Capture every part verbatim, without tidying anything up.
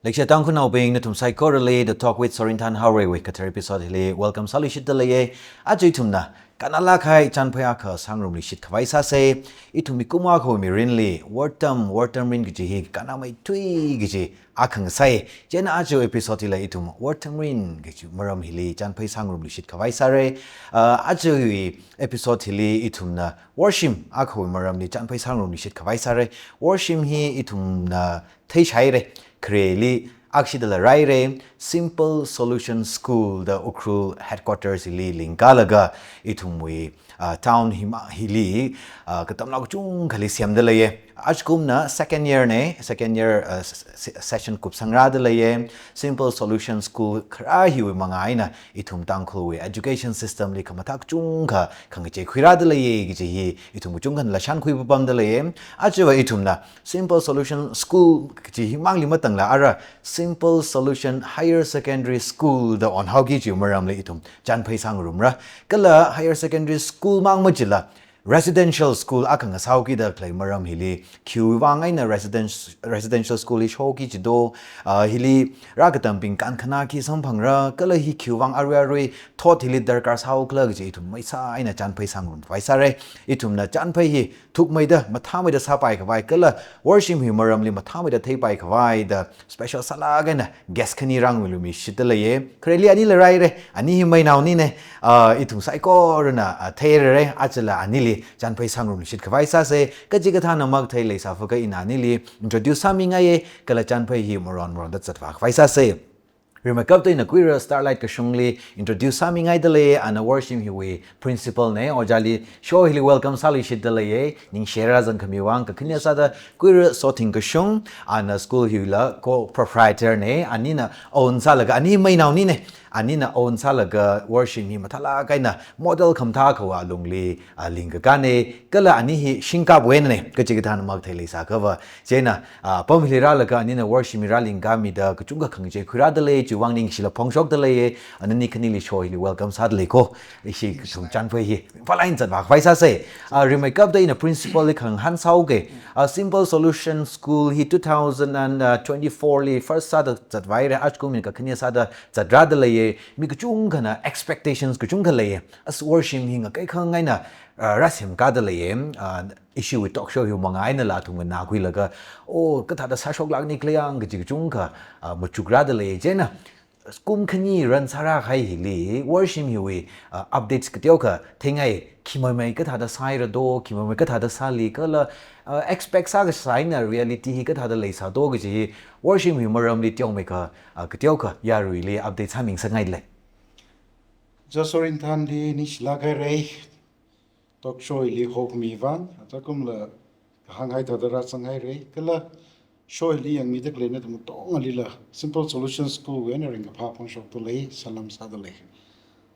Leishiya Tangkhulnaobing, nathum saikorali The Talk with Sorinthan Haorei wui kathar episode hili welcome sāluishitda leiya. Aja ithumna kannalāk kahai chānphai akha sāngarumluishit khavai sāsa. Ithum mikumo akhawui mirinli wortam, wortam mirin kaji hi kannāmeithui kaji akha ngasai. Chieina aja episode hila ithum wortam mirin kaji maram hili chānphai sāngarumluishit khavai sāra. Uh, ajawui episode hili ithumna worshim akhawui maramli chānphai sāngarumluishit khavai sāra. Worshim hi ithumna theishaira. Khareli akshidala rāhaira, Simple Solution School da Ukhrul headquarters hili lingkalaga ithumwui, uh, town hima-, hili, uh, katamnao kachungkhali semda leiya. Ajakumna second year na, second year, uh, s-, s-, session kupsangrāda leiya. Simple Solution School kharā hiwui mangā eina ithum Tangkhulwui education system li khamathā kachungkha khangachei khuirāda leiya kaji hi ithum kachungkhana lāshan khuipapamda leiya. Ajava ithumna Simple Solution School kaji himangli matangla ara Simple Solution Higher Secondary School da onhaoki kaji maramli ithum chānphai sāngarumra. Kala Higher Secondary School mang majila residential school akha ngasāhaokida khalei maram hili, khiwui vang eina residence-, residential school hi shoki kajido, ah, hili rākatambing kankhanā khi samphangra, kala hi khiwui vang arui arui thot hili darkar sāhaokhala kaji ithum maisa eina chānphai sāngarum khavai sāra. Ithumna chānphai hi thukmeida, mathāmeida sāpai khavai, kala worshim hi maramli mathāmeida theipai khavai da special sālāk eina guest khani rāngaluimishitda leiya. Khareli anila rāhaira, ani hi meinaonina, ah, ithum saikorana, ah, theirara, ajala anili chānphai sāngarumluishit khavai sāsa. Kachikathāna makathei leisāfaka ina anili introduce sāmingaiya, kala chānphai hi maron maronda zatvā khavai sāsa. Rimeikapta ina Kuira Starlight Kashungli introduce sāmingaida leiya, ana worshim hiwui principal na, ojāli show hili welcome sāluishitda leiya, ningshira zangkhami vang. Kakhane sāda Kuira Sothing Kashung, ana school hila co-proprietor na, anina own sālaga, ani meinaonina, anina own sālaga worshim hi mathālāk eina model khamathā akhawui lungli, ah, lingkakāna, kala ani hi shingkap wui einana, kachikathāna makathei leisākhava. Chieina, ah, apam hili rālaga anina worshim hi rālingkāmida kachungkha khangachei khuirāda lei, chiwui vang ningshila phongshokda leiya, ana ni khanili show hili welcome sāda lei ko. Ishi kathum chānphai hi palain zatvā khavai sāsa. Ah, rimeikapta ina principal li khangahān sāhaoki. Ah, Simple Solution School hi two thousand and twenty-four li first sāda zatvāhaira, ajakum ina kakhane sāda zatrāda leiya. Mi kachungkhana expectations kachungkha leiya. As worshim hi ngakai khangaina, ah, rāsemkāda leiya. Ah, ishiwui talk show hiwui mangā einala athum nganākhuilaga, oh, kathāda sāshoklākni khala yang kaji kachungkha, ah, machukrāda leiya. Chieina kum khani run sārākahai hili worshim hiwui, ah, updates kateokha theingai, khimeimei kathāda sāhairado, khimeimei kathāda sāli, kala, ah, expect sākasā eina reality hi kathāda leisādo kaji hi worshim hi maramli teomeikha, ah, kateokha yaruili update sāmingasakngaida lei. Ojā Sorinthanli ningshilāk haira. Talk show hili hokmi vang, ajakumla kahānghai thāda rāzanghaira, kala show hili yangmida khalei nathum katongalila Simple Solution School wui eina ringkaphā phongshokda lei, salam sāda lei.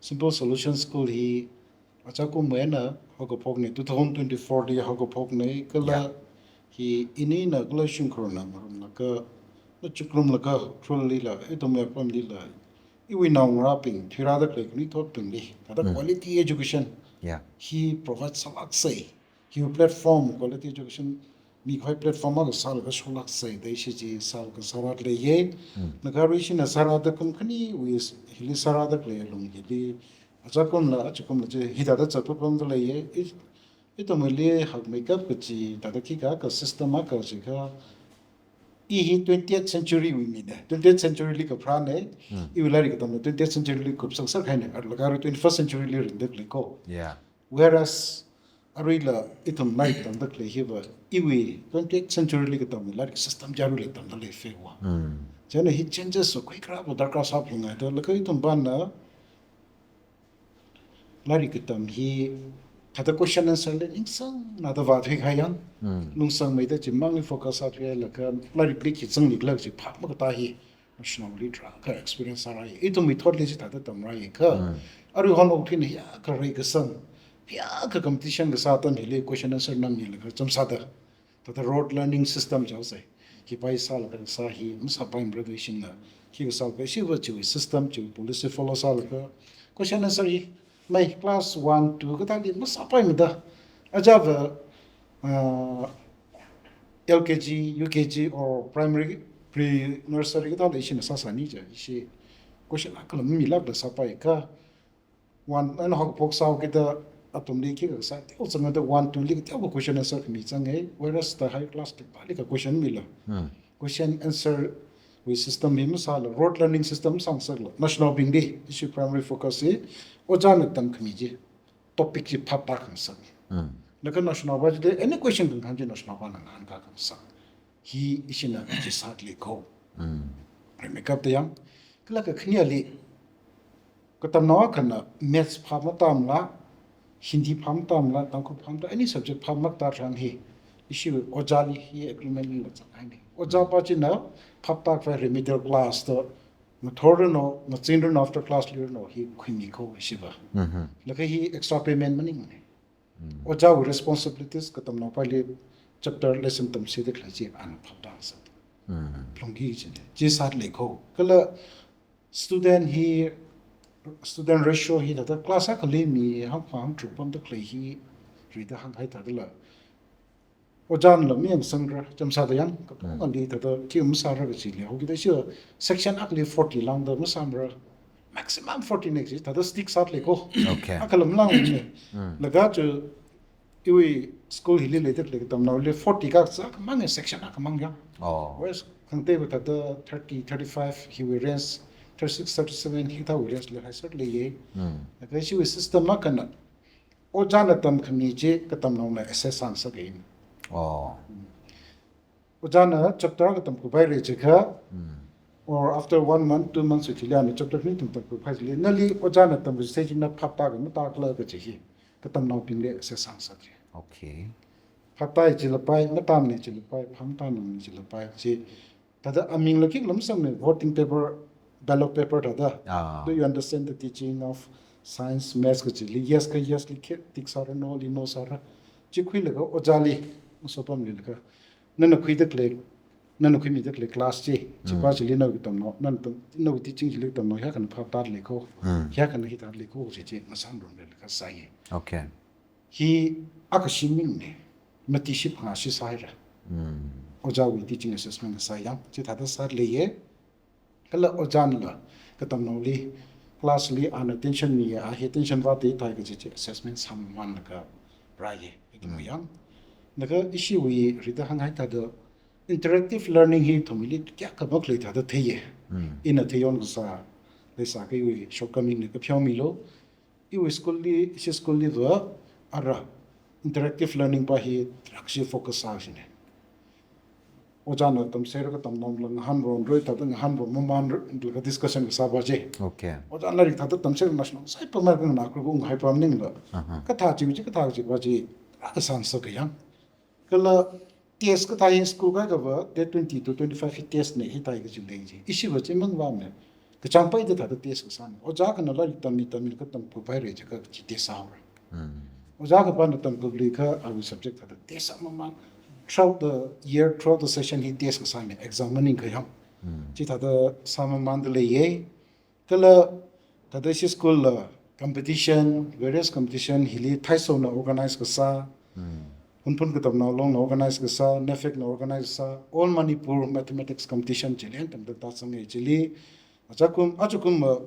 Simple Solution School hi ajakumwui eina haokaphokna, two thousand twenty-four li haokaphokna, kala, yeah, hi inina kala shimkhurna ngarumlaga, nachukrumlaga, Ukhrul lila, ithumwui apamlila, iwui naongarābing, thuirāda khalei khanuithotbingli thāda, mm, quality education, yeah, hi provide sālāksa. Hi platform, quality education mikahai platform akha sālaga sholāksa da ishi chi sālaga sārāda leiya. Mm. Nagarui ishina sārāda kum khaniwui hili sārāda khalei alung hili, ajakumla, ajakumla chi hithāda zatpapamda leiya. I, ithumwuili hakmeikap kaji thāda khikha, kha system akha jiakha, i hi twentieth century wui mina. Twentieth century li kapharāna. Mm. Iwui lairik katamla twentieth century li kupsangser kahaina. Laga arui twenty-first century li ringda khalei ko. Yeah. Whereas aruila ithum lairik tamda khalei hiva, iwui twentieth century li katamwui lairik system chi aruila tamda lei feiwa. Mm. Chieina hi changes so khuikharā darkar sāphalungngaida, laga ithum pāna lairik katam hi thāda question answer li ningsangnada vāthuikahai yang, mm, lungsangmeida chimangli focus sāthuilaga lairikli khi zangnikhala kaji phap makatā hi naoshinaoli tarākha experience sārāi. Ithumwui thotli chithāda tamrāi kha. Mm. Aruihon okathuina hiyākha reikasang, hiyākha competition kasā atam hili question answer nammilaga chāmsāda, thāda rote learning system jihaosa. Khi paisālaga kasā hi masāpaimara da ishina. Khi kasālaga ishiva chiwui system, chiwui policy follow sālaga question answer hi, mai class one, two kathāli masāpaimada. Ajava, ah, L K G, U K G or primary Pre-nursery kathāla ishina sāsāni ja, ishi question akhala mamilākla sāpai kha. One, ana haophok sāhaokida athumli khikha sā, teokha sāngda one, two li teokha question answer khami zanga, whereas the higher class li pali kha question mila. Hmm. Question answer wui system hi masāla, rote learning system sāngasakla. National bingli, ishi primary focus hi, ojāna tamkhami chi, topic chi phaptākhangasak. Hmm. Laga national pa chili, any question khangahān chi national pana ngahānkākhangasak. Hi ishina chi sāda leikho. Mm. Rimeikapta yang, kala kakhaneli, katamnao akhana maths phap matamla, Hindi phap matamla, Tangkhul phap matam, any subject phap makatā tharan hi, ishi ojāli hi agreement lila zanghaini. Ojā pa china phaptākhavai remedial class to, ngathor ranu, ngazin ranu, after class li ranu hi khuimikho ishiva. Mm-hmm. Laga hi extra payment maningmana. Mm. Ojāwui responsibilities katamnao pali chapter lesson tamsida khalei chi ana phaptāngasak. Mm. Phlungki chine. Chi sāda leikho. Kala student hi, student ratio hi thāda class akhali mi hangphang hangtharuk pamda khalei hi rida hānghai thādala. Ojānala mi yangsangra, chāmsāda yang, Mm. katongali thāda khi masāra kachi lei. Haokida ishi section akhali forty lāngda masāmara. Maximum forty next, thāda stick sāda leikho. Okay. Akhala malāngmana. Mm. Laga chu iwui school hili leida khalei katamnaoli forty kasā akhamang section akhamang yang. Oh. Whereas khangateiva thāda thirty, thirty-five hiwui range, thirty-six, thirty-seven hikathāwui range li haisāda leiya. Mm. Laga ishiwui system akhana, ojāna tamkhami chi katamnaona assess sāngasaka. Oh. Ojāna chapter akha tamkhuipaira jiakha, Mm. or after one month, two months wui thili ana chapter khani tam tamkhuipai chili, nali ojāna tamkhuisai chi na phaptākha matākhala kachi hi katamnaobingli assess sāngasaka. Okay. Phaptāi chila pai, matamni chila pai, phap matamni chila pai, chi thāda amingla khikha lam samne, voting paper, ballot paper thāda. Ah. Do you understand the teaching of science, maths kachili? Yes kha yes li khi tick sāra, no li no sāra. Chi khuilaga ojāli, masopamli laga, nana khuida khalei, nana khuimida khalei class chi, chi Mm. pa chili nawui katamnao, nana tam, nawui teaching chili katamnao hiyākha phaptāda leikho, Mm. hiyākha hithāda leikho chi chi ngasānrumlaga sāya. Okay. Hi akha shim maningmana, mati ship hangā shi sāhaira. Mm. Ojāwui teaching assessment kasā yang, chithāda sāda leiya. Kala ojānala katamnaoli, class li ana attention miya, a hi attention vātithai kachi chi assessment sāmamanlaga rāya. Ithum Mm. yang. Laga ishiwui rida hānghai thāda interactive learning hi ithumli kayākha makhalei thāda theiya. Mm. Ina theiyān kasā, leisā kha iwui shortcoming na kapheomilu. Iwui school li, ishi school liva, ara, interactive learning pa hi tarākha focus sāshina. Ojāna tamsāra katamnaomala ngahānronroi, thāda ngahānron mamanroi, laga discussion kasā pa chi. Okay. Ojāna lairik thāda tamsāra national sai pa mar kang na kru kung hai pa maningla. Aha. Kathā chi chi, kathā chi pa chi, tarākha sāngasaka yang. Kala test kathā hi school kaikhava, date twenty to twenty-five hi test na hithai kachi lei chi. Ishiva chimang vāmana. Kachāngpaida thāda test kasāna. Ojā akhana lairik tammi tammilaga tamkhuipaira jiakha chi test sāhaora. Mm. Ojā akhapana tamkhuilikha awui subject thāda test sāmaman. Throughout the year, throughout the session hi test kasāna, exam maningkha yang. Mm. Chi thāda sāmamanda leiya. Kala thāda ishi school la competition, various competition hili Thaisona organize kasā, Mm. Hunphun Katamnao Longna organize kasā, NAFEC na organize kasā, All Manipur Mathematics Competition chili tamda tāzanga chili. Achakum, achakum, uh,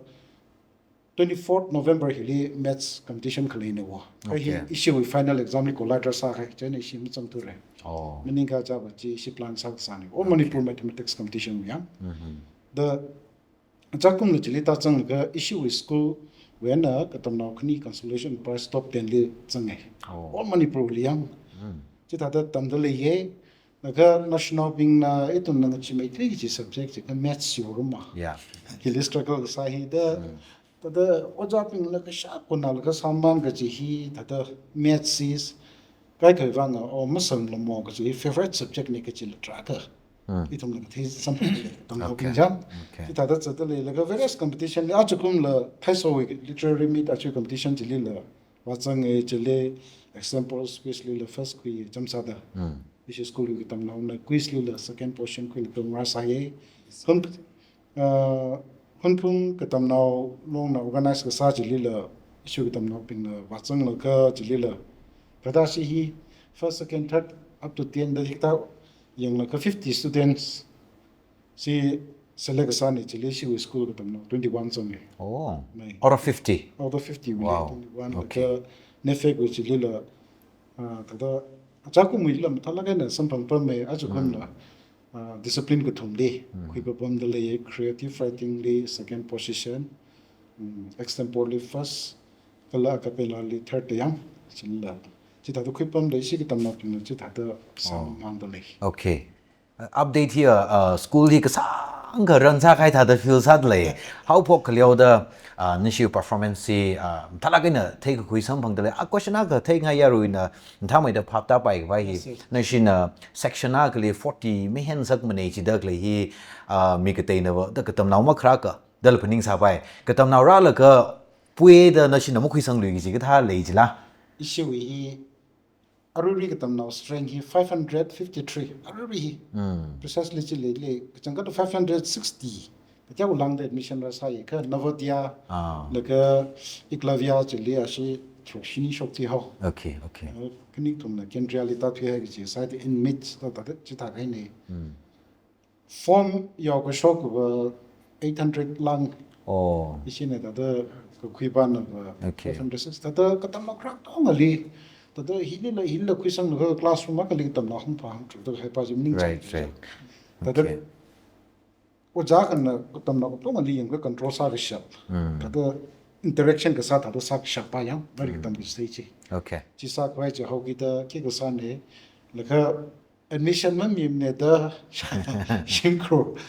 twenty-fourth November hili maths competition khaleina wo. Kha hi Okay. ishiwui final exam li collide rāsākahai, chieina ishi mazangthura. Oh. Maningakha chāva chi ishi plan sākasāna. All Okay. Manipur Mathematics Competition yang. Mm-hmm. The Achakumla chili tāzanglaga ishiwui school wui eina katamnao khani consolation prize top ten li zanga. Oh. All Manipur li yang. Mm. Chithāda tamda leiya. Laga national bingna ithumna ngacheemeithui kachi subject chi kha maths yoruma. Yeah. Hili struggle kasā hi da. Mm. Thāda ojābingla kashap kunala kasāman kachi hi thāda maths is kaikhawui vang, oh, masamlamo kachi hi favorite subject na kachila tarākha. Hmm. Ithumla kathei samphang tamkhuibing Okay. jang. Okay. Chithāda zatda leilaga various competition li achakumla Thaisowui literary meet achu competition chilila vāzanga chili example speech lila first khuiya chāmsāda. Hmm. Ishi school wui katamnaona quiz lila second position khuilaga ngarāsāya. Hun, uh, Hunphun Katamnao Longna organize kasā chilila ishi katamnaobingna vāzanglaga chilila. Thāda ishi hi first, second, third up to ten da hikathā yanglaga fifty students Chi select kasāna chili ishiwui school katamnao twenty-one zanga. Oh. Mai. Out of fifty. Out of fifty wui Wow. twenty-one Okay. laga NEFAC wui chilila, ah, thāda achakum wuila mathālāk eina samphangpamma, ajakumla, ah, discipline kathumli khuipapamda lei, creative writing li second position, mm, extempore li first, kala a cappella li third da yang, chilila. Chithāda khuipamda ishi katamnaobingna chithāda samphangda lei. Okay. Uh, update hi, uh, school hi kasāngkha run sākahai thāda feel sāda lei. Haophok khaleoda, uh, nashi performance hi, uh, mathālāk eina theikakhui samphangda lei. A question akha theingai yaruina, mathāmeida phap tāpai khavai hi. Yes, yes. Nashina section akhali forty mihen sakmana jida khalei hi, uh, mi kateina va, da katamnao makharā kha, dala phaning sāpai. Katamnao rālaga puida nashina makhuisangluiki kaji kathā lei jila. Ishiwui hi aruirui katamnao strength hi five hundred fifty-three. Aruirui hi. Precisely chi leili, kachangkhat five hundred sixty. Kateokha lāngda admission rāsāi kha Navodaya, Ah. laga Eklavya chili ashi tharuk shini shokti hao. Okay, okay. Khani kathumna Kendriya li tāthuihai kaji sāda in mid da thāda chithākahaina. Form yaokashok va eight hundred lāng. Oh. Ishina thāda kakhuipana va Okay. five hundred six. Thāda katamnao kharā katongali. Thāda hilila, hilila khuisanglaga classroom akhali katamnao hangpha hangtharukda haipa chi maningchāng. Right, right. Thāda Okay. ojā akhana katamnao katongali yanglaga control sākashap. Thāda interaction kasā thāda sākashap pa yang, lairik tamkachithei chi. Okay. Chi sākhavai chi haokida khi kasāna, laga admission mamimana da shimkhur.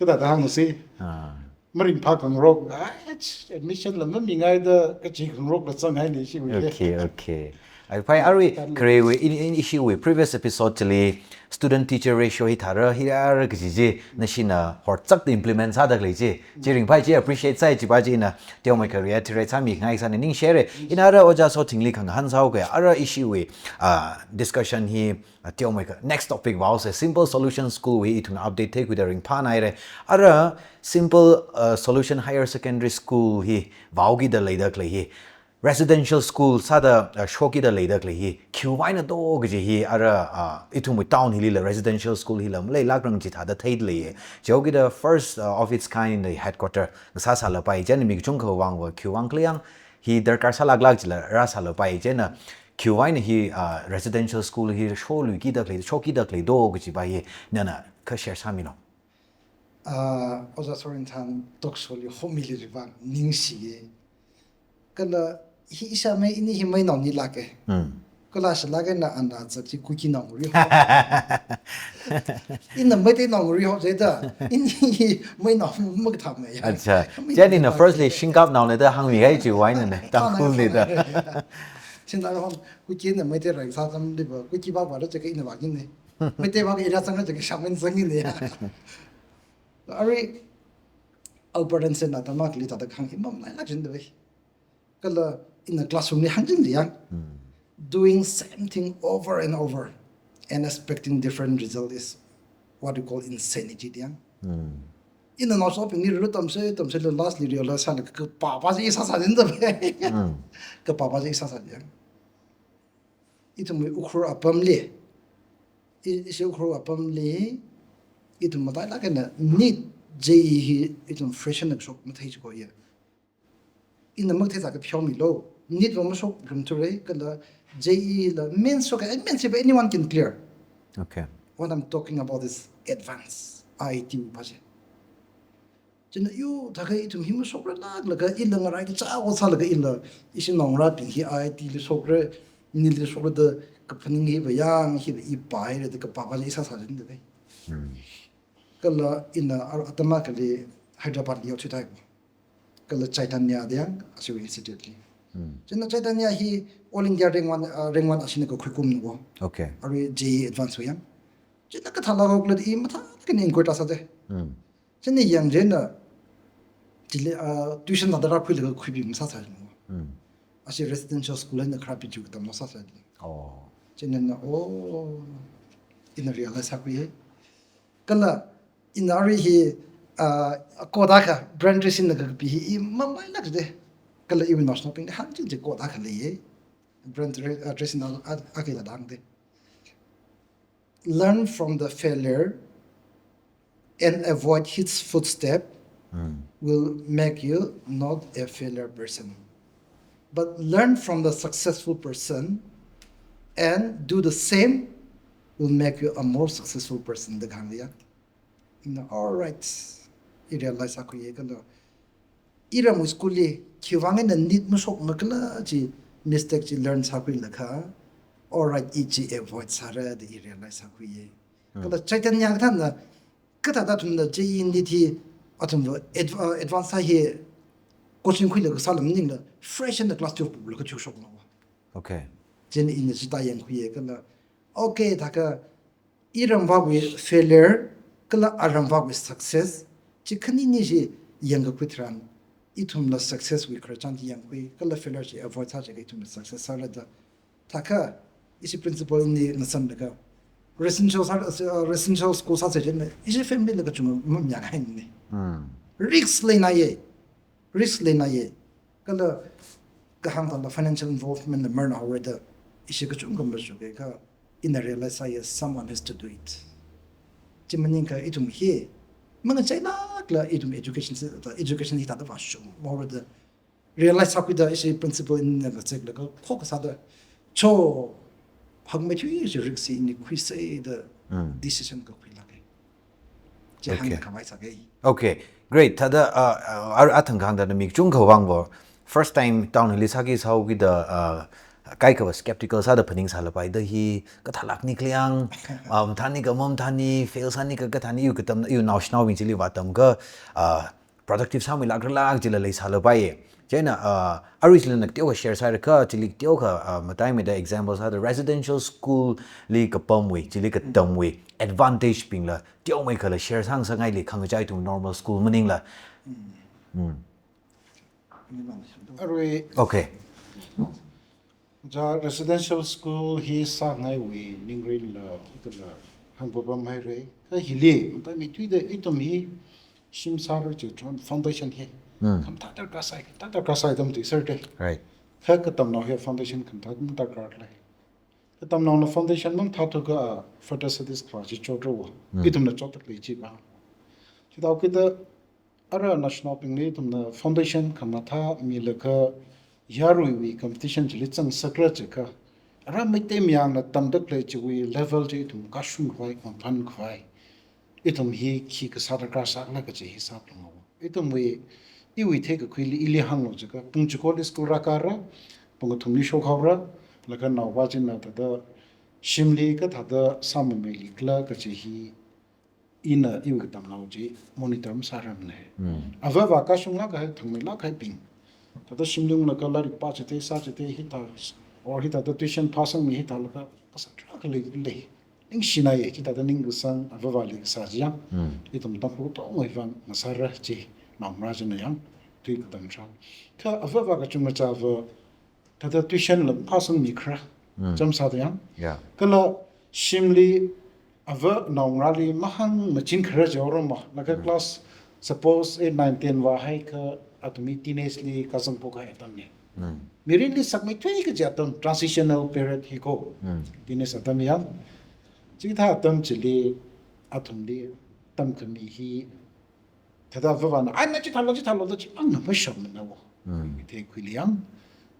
Kathāda hāngsi. Ah. Maringphā khangarok, ai, admission la mamingaida kachi khangarokla zanghaina ishiwui hi. Okay, okay. Ai, phai arui, kharewui, in, in ishiwui previous episode chili student teacher ratio hi thāra, hi ara kaji chi, nashina horchakda implement sāda khalei chi. Chi ringphai chi appreciate sāi chipa chi ina, teomeikha reiterate sāmingai sāna ningshire. Ina ara ojā Sothingli khangahān sāhaoke, ara ishiwui, ah, discussion hi, ah, teomeikha next topic vaose, Simple Solution School wui ithumna update theikhuida ringphānaire. Ara Simple, ah, Solution Higher Secondary School hi vaokida leida khalei hi. Residential school sāda, ah, shokida leida khalei hi. Khiwuivangna do kaji hi ara, ah, ithumwui town hilila residential school hila maleilākrang chithāda theida leiye. Chihaokida first, ah, of its kind in the headquarter. Sāsālapai chieina mi kachungkha vang va khiwuivang khala yang hi darkar sālāklāk jila rāsālapai chieina khiwuivangna hi, ah, residential school hi sholuikida khalei, shokida khalei do kajipa hi nana kha share sāmilo. Ah, Ojā Sorinthan talk show li homili rivang ningshiye. Kala hi ishāmei ini hi meinao ni lāke. Hmm. Kala shilāke na ana zat chi Kuki nao nguri ho. Ina Meitei nao nguri ho jida. Ini hi meinao makathā mei. Acha. Chieina firstly Shingkap naona da hāngmihai chiwuivangna, Tangkhulna da. Shinda hon Kuki na Meitei rang sāzam liva Kuki ba ba da chaka ina ba gine. Meitei ba ina zanga chaka shamen zangine ya. Arui, au parents na tama kali tata khang imam lai lak jin doi. Kala in the classroom ni hang jin yang. Doing same thing over and over and expecting different result is what you call insanity yang. In the nose of ni ru tamse, tamse le last li realize sa le kapapa ji sāsā jin doi. Kapapa ji sāsā yang. Ithumwui Ukhrul apamli, i, ishi Ukhrul apamli, ithum matailāk eina NEET JEE hi ithum fresher na shok mathei chiko ya. Ina mathei sāka pheomilo. NEET va mashok rum thure, kala JEE la mains shok, eh, mains va anyone can clear. Okay. What I'm talking about is advanced IIT pa je. Chieina yu thākha ithum hi mashokralāklaga ila ngarai kacha ot sālaga ila ishi naongarābing hi IIT li shokra, NEET li shokra da kaphaning hiva yang hiva i pāhaira da kapapa ji sāsā jin doi. Kala ina ar-, atama kali Hyderabad li yaothui thai. Kala Chaitanya da yang ashiwui institute li. Chieina Chaitanya hi All India rank one, ah, rank one ashina kakhui kum nuwa. Okay. Arui JEE advance hu yang. Chieina kathālāk hok la i mathālāk eina inquiry sā je. Chieina yang jina, chili, ah, tuition la dara khuilaga khuibing sāsā jin. Ashi residential school na kharā piju katam lo sāsā jin. Oh. Chieina na, oh, ina realize sākhui ye. Kala ina arui hi, ah, koda ka brand dressing na kapi hi i mamailāk de. Kala iwui naoshinao ping de hang jin je koda ka leiye. Brand dre-, ah, dressing na a, a, a kila dang de. Learn from the failure and avoid his footstep will make you not a failure person, but learn from the successful person and do the same will make you a more successful person, da kahāng ya. Ina, alright. I realize sākhuiya kala iramwui school li khiwuivang ina nit mashokmakhala chi mistake chi learn sākhuilaga, alright, i chi avoid sāra da i realize sākhuiya. Kala Chaitanya kathāna, kathāda athumna J E E NEET hi athumva adv-, uh, advance sā hi coaching khuilaga sāla maningla, fresh na class twelve pupla kachuk shokna wa. Okay. Chieina ina chithā yangkhuiya kala, okay, thākha iramvāwui failure kala aramvāwui success chi khanini chi yangkakhui tharan, ithumla success wui khararchan chi yangkhui kala failure chi avoid sā jiakha ithumla success sāra da. Thākha ishi principal ni ngasamlaga residential sā, uh, residential school sāsa chieina ishi family la kachungkha mamayāngaini. Risk leinaye. Risk leinaye. Kala kahāng thāda financial involvement la marna haora da ishi kachungkha machukakha ina realize sāya, someone has to do it. Chi maningakha ithum hi mangacheilākla ithum education si, education hithāda vāshung haora da realize sākhuida ishi principal ina ngazeklaga khokha sāda, cho, hāngmeithui chi risk chi ini khuisa da decision kakhuilāka. Chi hāngkhavai sāka. Okay, great. Thāda, uh, uh, ar-, athang kahāngda na mi kachungkha vang bo. First time town hili sāki sāhaokida, uh, kaikhava skeptical sāda phaning sālapai da hi, kathālākni khaleiya, um, thāni ka mamathāni, fail sāni ka kathāni, iwui katam, iwui naoshinaobing chili vātamkha, uh, productive sāmeilākrala chila leisālapai. Chieina, uh, arui chili na kateokha share sārakha, chili kateokha, uh, mataimeida example sāda residential school li kapamwui, chili katamwui advantage bingla teomeikhala share sāngasakngaili, khangachā ithum normal school maningla. Arui. Okay. Ja residential school hi sāngaiwui ningrinla, kala hāngpapam haira. Kha hili, mataimeithuida ithum hi shim sāra chitharan foundation hi khamathā darkar sai, khamathā darkar sai da matuiserda. Right. Kha katamnao hi foundation khamathā darkar lei. Katamnaona foundation mamathāthukha further studies khavā chi chotra wa. Ithumna chotda khalei chi ba. Chithāhaokida ara naoshinaobingli ithumna foundation khamathā milaga yaruiwui competition chili zangsakra jiakha, ara Meitei mayangna tamda khalei chiwui level chi ithum kashung khavai, complan khavai, ithum hi khi kasā darkar sākhala kaji hi sāphalunga. Ithumwui, iwui theikakhuili ili hānglu jiakha, pung chikoli school rākara, pung kathumli shokhaora, laga naopā china thāda shimli kathāda sāmameilikhala kaji hi ina iwui katamnao chi monitor masārarmana. Avāva kashunglāk kahai, thangmeilāk kahaibing, thāda shimli unglaga lairik pā chithei, sā chithei, hithā, or hithāda tuition phāsangmi hithālaga kasā tarākha lei, lei. Ningshinaiya, chithāda ningkasang avāvali kasā chi yang. Ithum Tangkhul katongawui vang ngasāra chi, naongarā china yang, tui katam sha. Kha avāva kachungkhachāva thāda tuition la phāsangmi khara, chām sāda yang. Yeah. Kala shimli avā naongarāli mahāngmachin khara jihaorama, laga class, suppose, eight, nine, ten vāhaikha, athum hi teenage li kazang phok kahai atamna. Mirinli sakmeithui kaji atam, transitional period hi ko. Teenage atam yang. Chithā atam chili, athumli tamkhami hi, thāda avāvana, ai, na chithālu, chithālu da chimangna mashapmana wo. Theikhuili yang.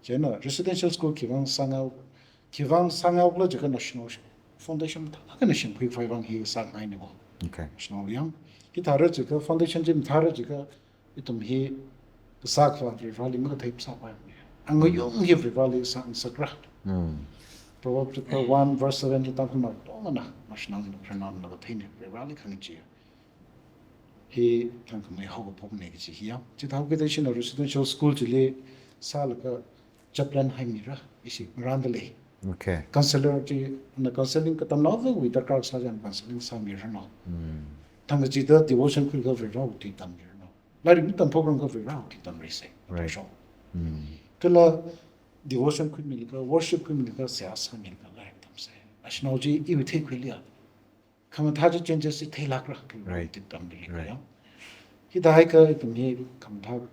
Chieina residential school khiwuivang sāngao, khiwuivang sāngaokhala jiakha national foundation thāda kana shimkhui khavai vang hi sāngaina wo. Okay. National yang. Hithāra jiakha foundation chi mathāra jiakha ithum hi kasā khavā Varivarāli makathei sāpai. Angayung hi Varivarāli sāngasakra. Proverbs chapter one verse seven hi Tangkhulnao katongana, national, national la katheina, Varivarāli khangachee hi thangkhamei haokaphokna kaji hi yang. Chithāhaokida ishina residential school chili sālaga chaplain haimira, ishi ngarānda lei. Okay. Counselor chi, na counseling katamnaowui darkar sā chieina counseling sāmiranu. Thangkachida devotion khuilaga Varivarāwui tui tammiranu. Lairik matamphokranglakha Varivarāwui tui tamrisa. Right. Kala devotion khuimilaga, worship khuimilaga, seihā sāmilaga lairik tamsa. National chi iwui theikhuili ya. Khamathā chi changes chi theilākra. Right. Tui tamli ya. Hithāhaikha ithum hi khamathā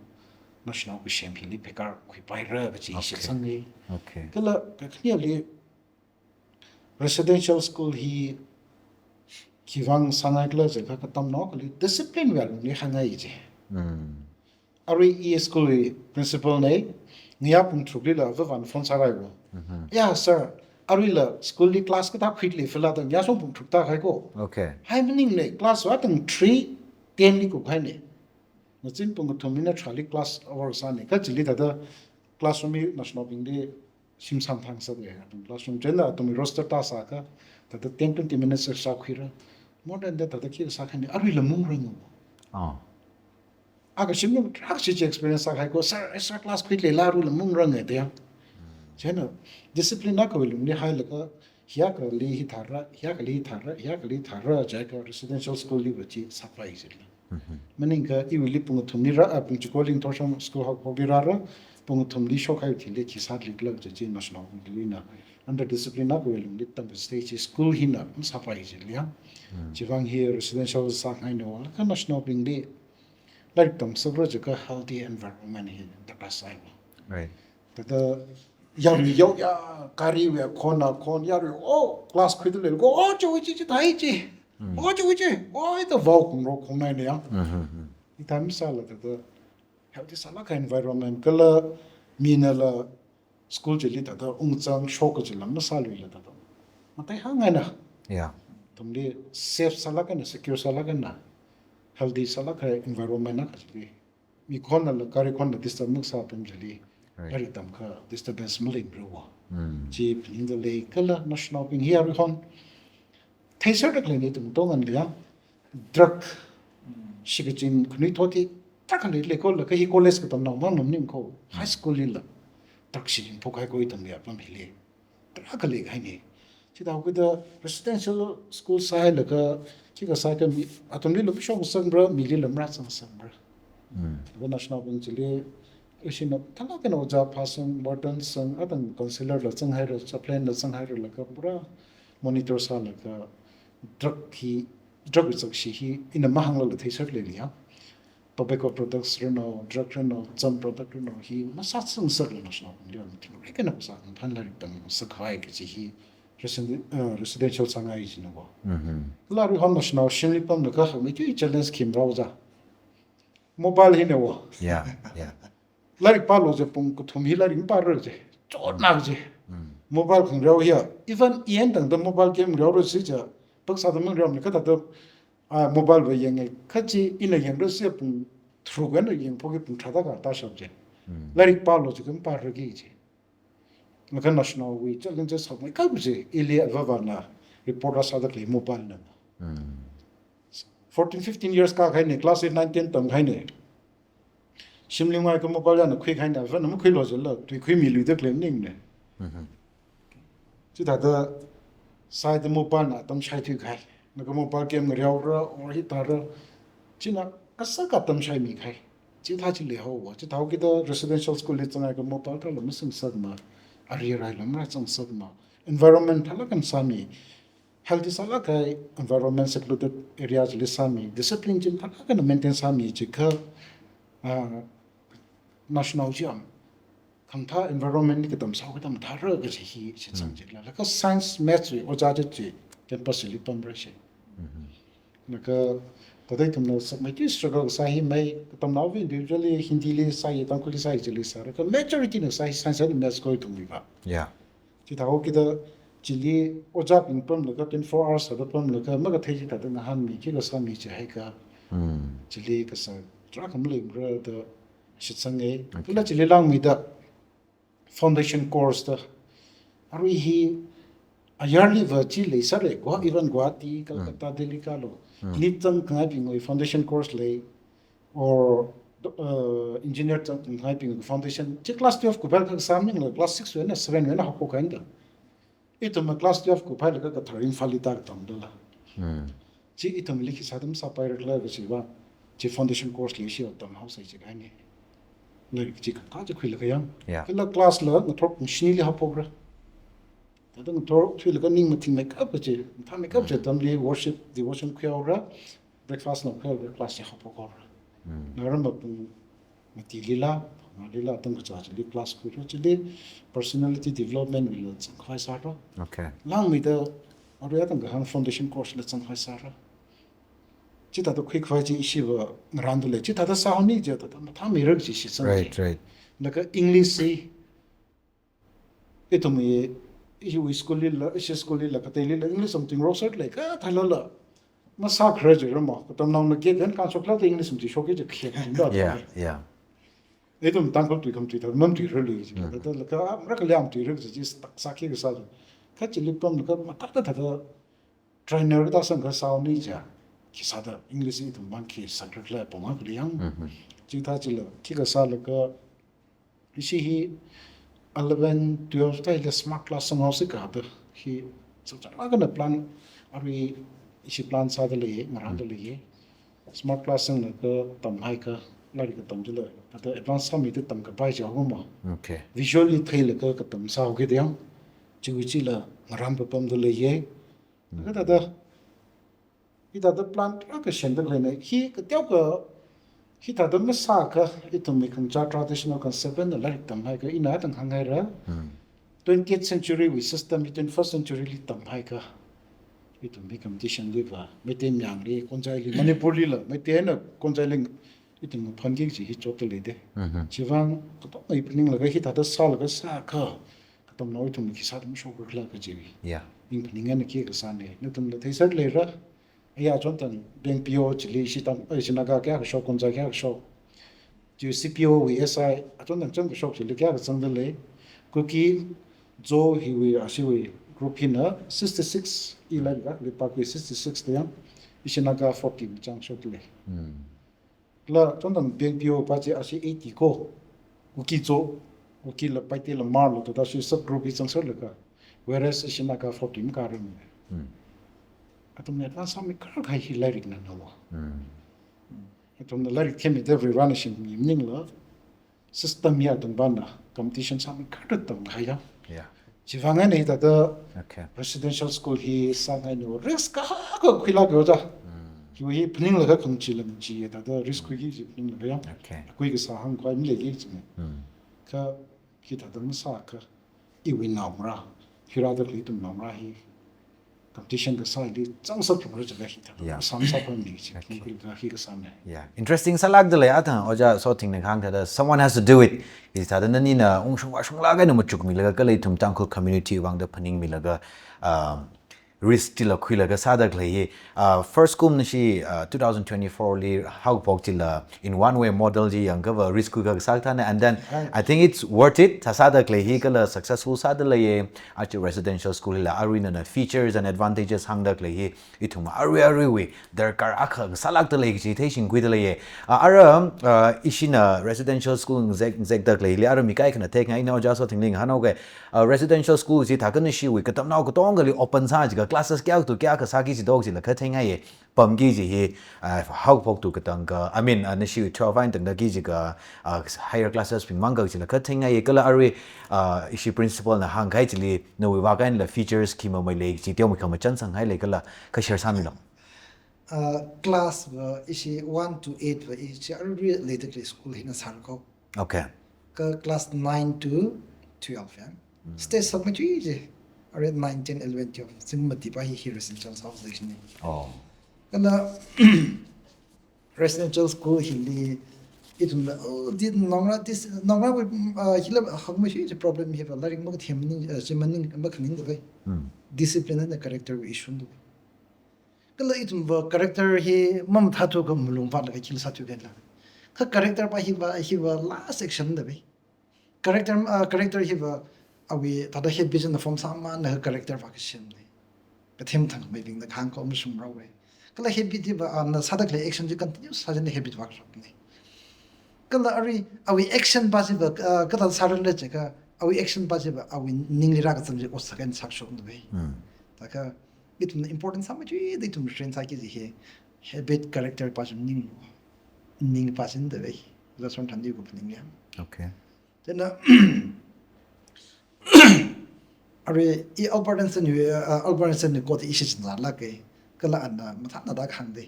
national kasem hili phekar khuipaira kaji shitsanga. Okay. Kala kakhaneli residential school hi Khivang sāngai khala jiakha katamnao akhali discipline wui alungli hāngngai ji. Arui i school wui principal na, ngayā pung tharukli la avāvana phone sārāi ko. "Ya, sir, aruila school li class kathā khuili phila da, ngayā shong pung tharuk tākahai ko." Okay. Hai maningla class va tang three ten li kuphaina. Ngazin pung kathum eina tharāli class hour sāna. Kha chili thāda classroom hi naoshinaobingli shim samphang sāda, athum classroom chieina athum roster tāsākha, thāda ten twenty minutes extra khuira. More than that, thāda khi sākhaina, aruila mungranga. Oh. Akha shim nung tharuk chi experience sākahai ko, "Sir, extra class khuilala aruila mungranga," da ya. Chieina discipline akhawui lungli hailaga, hi akhali hithāra, hi akhali hithāra, hi akhali hithāra, jiakha residential school li va chi sāpai jila. Maningakha iwuili pung kathumli rā, ah, pung chiko lingthor shong school hok hok rāra, pung kathumli shokhai thili khi sālikhala kaji chi naoshinaobingli na. Under discipline akhawui lungli tamkasā stage school hina masāpai jila ya. Chivang hi residential sāngaina wala, kha naoshinaobingli lairik tamngasakra jiakha healthy environment hi darkar sai. Right. Thāda yarui yaoya, gari wui khon a khon, yarui, oh, class khuida lei ko, "Oh, chiwui chi, chithāi chi. Oh, chiwui chi. Oh," da vao khongrok khongnaina ya. Hithā masāla thāda healthy sālakha environment kala minala school chili thāda ungzang shok kajila masāluila thāda. Mataihāngngaina. Yeah. Athumli safe sālakha eina, secure sālakha eina, healthy sālakha environment akha chili. Mi khon la, gari khon la disturb makasā atam chili. Right. Lairik tamkha disturbance maleingra. Chi phaningda lei kala naoshinaobing hi aruihon theiserda khaleina ithum tongangli ya. Drug, shikachin khanuithot hi tarākha leilei ko, laga hi college katamnao mang maning ko. High school lila drug shichin phokhai ko ithumwui apam hili. Tarākha leikahaina. Chithākida residential school sāhailaga, khikha sākha mi, athumlila mashokngasakmara, milila marāzangngasakmara. Laga naoshinaobing chili, ishina thālakha eina ojā phāsang, warden sang, athang counselor la zanghaira, chaplain la zanghaira laga pura monitor sālaga, drug hi, drug wui zakshi hi ina mahānglala theiser leili ya. Tobacco products rano, drug rano, cham product rano hi masāzangngasakla naoshinaobingli mathingrik eina phasā ngaphan lairik tamngasakhai kaji hi residen-, uh, residential sāngai jina ko. Kala aruihon naoshinao shimli pamlaga hameithui challenge khi marao ja. Mobile hina wo. Yeah, yeah. Lairik pālu ji, pung kathum hi lairik pāra ji. Chotna ji. Mobile khangareo hiya. Even i eina tangda mobile game ngareora ji ja. Phasāda mangareomana kha thāda, ah, mobile va yangngai. Kha chi ina yangra ji pung tharuk eina yangphoki pung tharāda katāshap ji. Lairik pālu ji kha mapārarki ji. Laga naoshinaowui challenges hakmeikap chi, ili avāvana report rāsāda khalei mobile na. Fourteen, fifteen years kākahaina, class eight, nine, ten tamkahaina. Shimli ngaiakha mobile yana khuikahaina, avāvana makhuilu jila, tui khuimiluida khalei maningna. Chithāda sāhaida mobile na atam shaithuikahai. Laga mobile game ngareora, or hithāra. China kasā atam shaimikahai. Chithā chi leihaowa. Chithākida residential school li zangakha mobile thāla masangngasakmana. Ari arai lam rāzangngasakmana. Environment thālakha eina sāmi. Healthy sālakha environment, secluded area chili sāmi. Discipline chi thālakha eina maintain sāmi jiakha, ah, naoshinao chi am khamathā environment li katam sāhaoakha mathāra kaji hi shitsang jila. Laga science, maths wui ojā chi chi campus li pamra shi. Laga thāda ithumna sakmeithui struggle kasā hi mai, katamnaowui individually Hindi li sāi, Tangkhul li sāi, chili sāra. Kha majority na sāi science and maths ko ithumwui va. Yeah. Chithākida chili ojābing pamlaga twenty-four hours thāda pamlaga makathei chithāda ngahānmi, khikha sāmi jihaiakha. Chili kasā tarākha maleimara da shitsanga. Okay. Kala chili langmeida foundation course da. Arui hi ayarli va chi leisāra ko, even Guwahati, Kolkata, Delhi kalu. NEET zangkhangaibingwui foundation course lei, or, uh, engineer zangkhangaibingwui foundation. Chi class twelve kuphailakha sāmaningla class six wui eina seven wui eina haophok kahaina da. Ithumva class twelve kuphailaga kathar Imphal li tākatamdala. Chi ithumli khi sāda masāpaira khala kajiva, chi foundation course li shi tamhaosai jikahaina. Lairik chi kathā chi khuilaga yang. Yeah. Kala class la ngathor pung shinili haophokra. Thāda ngathor thuilaga ning mathingmeikap chi, mathāmeikap chi atamli worship, devotion khuihaora, breakfast na khuihaora, class chi haophokhaora. Naoramva pung matilila, ngalila atam kachā chili class khuira chili personality development wuila zangkhavai sāra. Okay. Langmeida Arui atam kahāng foundation course la zanghai sāra. Chithāda khuikhavai chi ishiva ngarānda lei. Chithāda sāhaoni jida thāda mathāmeira kaji shitsang. Right, right. Laga English hi ithumwui, iwui school lila, ishi school lila, kateilila English something wrong sort lei kathālala masākharar jira mo. Katamnaona gate hen kanshok lada English something shokki ji khayang da. Yeah, yeah. Ithum Tangkhul tui khamachuida, mamatuirarlui ji. Thāda laga mara kaliam tuirar kaji stuck sāki kasā. Kha chili pamlaga mathāda thāda trainer kathā sangkha sāhaoni jiakha sāda English ithum mang khi sangkharar khala pong akha lei yang. Chithā chila khi kasālaga ishi hi eleven, twelve thāda smart class sanghaosi kathāda hi sāchang akha na plan, arui ishi plan sāda lei, ngarānda lei. Smart class sanglaga tamhaiakha, lairik katam chila, thāda advance sāmida tamkapai jihaowa mo. Okay. Visually theilaga katam sāhaoki da yang, chiwui chila ngarān papamda leiya. Laga thāda, hithāda plan tarākha semda leina, hi kateokha, hithāda masāakha, ithumwui khangachā traditional concept eina lairik tamhaiakha, ina tang hānghaira. Twentieth century wui system hi twenty-first century li tamhaiakha, ithumwui competition liva, Meitei mayangli, Khonjaili, Manipur lila, Meitei eina Khonjaili ithum phānki kaji hi chotda lei da. Chivang katonga phaninglaga hithāda sālaga sāakha, katamnao ithum khi sāda mashokra khala kaji. Yeah. Ning phaning eina khi kasāna. Nathumla theisāda leira. Aya chonthang bank P O chili ishi tam, eh, ishi Naga kayākha shok, Khonjai kayākha shok. Chi C P O wui S I, achonthang chāng kashok chili kayākha zangda lei. Kuki, Zo hiwui, ashiwui group hina sixty-six, i lairik akhali pākhui sixty-six da yang, ishi Naga forty chāng shokda lei. Kala chonthang bank P O pa chi ashi eighty ko, Kuki Zo, Kukila Paitela Hmarla thāda ashi subgroup hi zangsālaga, whereas ishi Naga forty makāra mi. Athumna advance sāmi kar kahai hi lairikna nawa. Athumna lairik themmida everyone ishi mi maningla, system ya athum bana competition sāmi kar tamhaiya. Yeah. Chivang eina hithāda Okay. residential school hi sāngai no risk kahaka khuilak yo ja. Hi hi phaninglaga khangachee langchee thāda risk khuiki ji phaninglaga ya. Okay. Akhui kasā hāngkhavai maleiki ji. Kha hithāda masāakha, iwui naongarā, hi rāda khalei ithum naongarā hi competition kasāli zangsā phungra jiakha hithāda. Yeah. Sāmasā pamli ji. Hi kasāna. Yeah, interesting sālakda lei. Athang Ojā Sothingna kahāng thāda, someone has to do it. Hithāda nanina ungshung vāshunglaga na machukmilaga kala ithum Tangkhul community vangda phaningmilaga, um, risk chila khuilaga sāda khalei hi, uh, first kumna shi, uh, two thousand twenty-four li haophok chila in one way model chi yangkava risk khuikha kasā thāna, and then I think it's worth it. Sāsāda khalei hi kala successful sāda leiya. Achi residential school hila aruina na features and advantages hāngda khalei hi ithum arui aruiwui darkar akha sālakda lei kaji theishingkhuida leiya. Ah, ara, ah, ishina residential school ngazek, ngazekda khaleili ara mi kaikhana theingai, ina Ojā Sothingli ngahānhaoga, ah, residential school chi thākha nashiwui katamnao katongali open sā jiakha classes kayākha tu kayākha sāki jidok jila kha theingai ye. Pamki ji hi, ah, haophok tu katang ka, I mean, ah, nashi twelve eina tangda ki jiakha, ah, higher classes bing mang ka jila kha theingai ye kala arui, ah, ishi principal na hāngkahai chili, nawui vākahaila features khi mamei lei chi teomeikha machan sanghai lei kala kha share sāmilu. Uh, class va ishi one to eight va ishi arui leida khalei school hina sāra ko. Okay. Kha class nine to twelve ya. Stage sākmajui ji. Arui nine, ten, eleven, twelve. Zingkum mati pa hi hi residential house section ni. Oh. Kala residential school hili ithumna, oh, di naongarā, this, naongarāwui, uh, hila hakmajui ji problem hi va lairik makathem maning, uh, chi maning, makhaningda vai. Discipline and character wui issue da vai. Kala ithum va character hi mamathāthu kha malung vātlaga khila sāthu kala. Kha character pa hi va, hi va last action da vai. Character, uh, character hi va awui thāda habit na form sāmana character va kasem ni. Kathem thangmeibingna kahāng ko mashungrao vai. Kala habit hi va, uh, na sāda khalei action chi continue sāchina habit va kashok ni. Kala arui awui action pa chi va, uh, kathāda sāranra jiakha awui action pa chi va awui ningli rākazang chi ot sākahai sākashok da vai. Thākha ithumna important sāmajui da ithum train sāki ji hi habit, character pa chi ning, ning pa chi da vai. That's what I'm trying to put in here. Okay. Chieina, arui i Albert Einstein wui, uh, Albert Einstein wui quote ishi chinzālāka. Kala ana mathāna da kahāng da.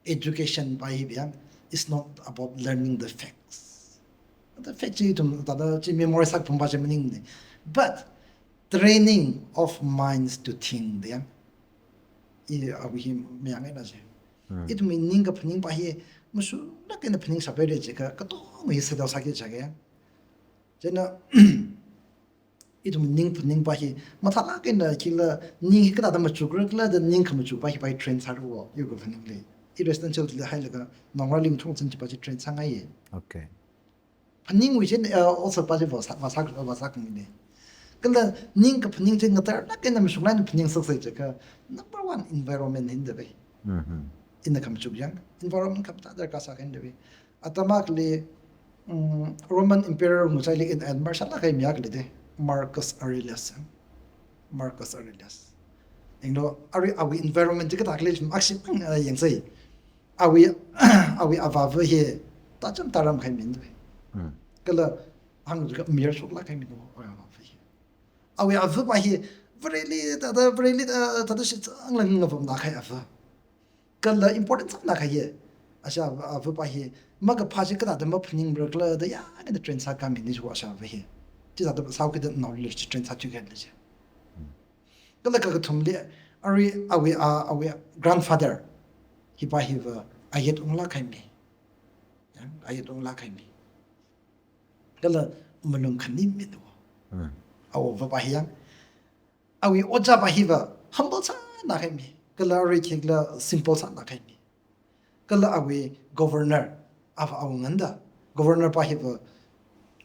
Education pa hi biang is not about learning the facts. The fact chi ithum thāda chi memorize sākaphung pa chi maning ni. But training of minds to think da yang. I awui hi mayang eina chi. Ithumwui ning kaphaningpa hi mashunglāk eina phaningshap haira jiakha, katonga hi sāda sāki jiakha. Chieina ithumwui ning phaningpa hi mathālāk eina khila ning hi kathāda machukra khala da ning khamachukpa hipa hi train sāra wo, iwui kaphaningli. I residential li hailaga, Nongrali ngathor zan chipa chi train sāngaiya. Okay. Phaningwui chi, uh, also pa chi vāsā, vāsā, vāsā khangaina. Kala ning kaphaning chi ngatarlāk eina mashunglāk eina phaningsaksa jiakha, number one, environment hina da bai. Mm-hmm. Ina khamachuk yang, environment khamathā darkar sākahai da bai. Atam akhali, mm, Roman Emperor ngachaili ina admire sālāk kahai mi akha leida, Marcus Aurelius. Marcus Aurelius. Yanglu, arui awui environment chi kathāda lei, akhashi mang, uh, yangsai. Awui, awui avāva hi tacham taram kahai mina da bai. Mm. Kala hāngchiakha mayar shoklāk kahai mina da bai, awui avāva hi. Awui avāpa hi Vareli, thāda Vareli, uh, thāda shitsangla ngavamda kahai avā. Kala important sāda kahai. Asha avāpa hi makaphā chi kathāda maphaningra khala da yāng eina train sākahai mina chi asha avā hi. Chithāda sāhaokida naoli chi train sāthuikahai lei chi. Kala kakathumli, arui awui, a, awui grandfather hipa hiva ayet unglāk kahai mi. Yang, ayet unglāk kahai mi. Kala malung khanim mina da wo. Mm. Awui avāpa hi yang, awui ojāpa hiva humble sāda kahai mi. Kala arui khikhala simple sāda kahai mi. Kala awui governor, ava awunganda, governor pa hiva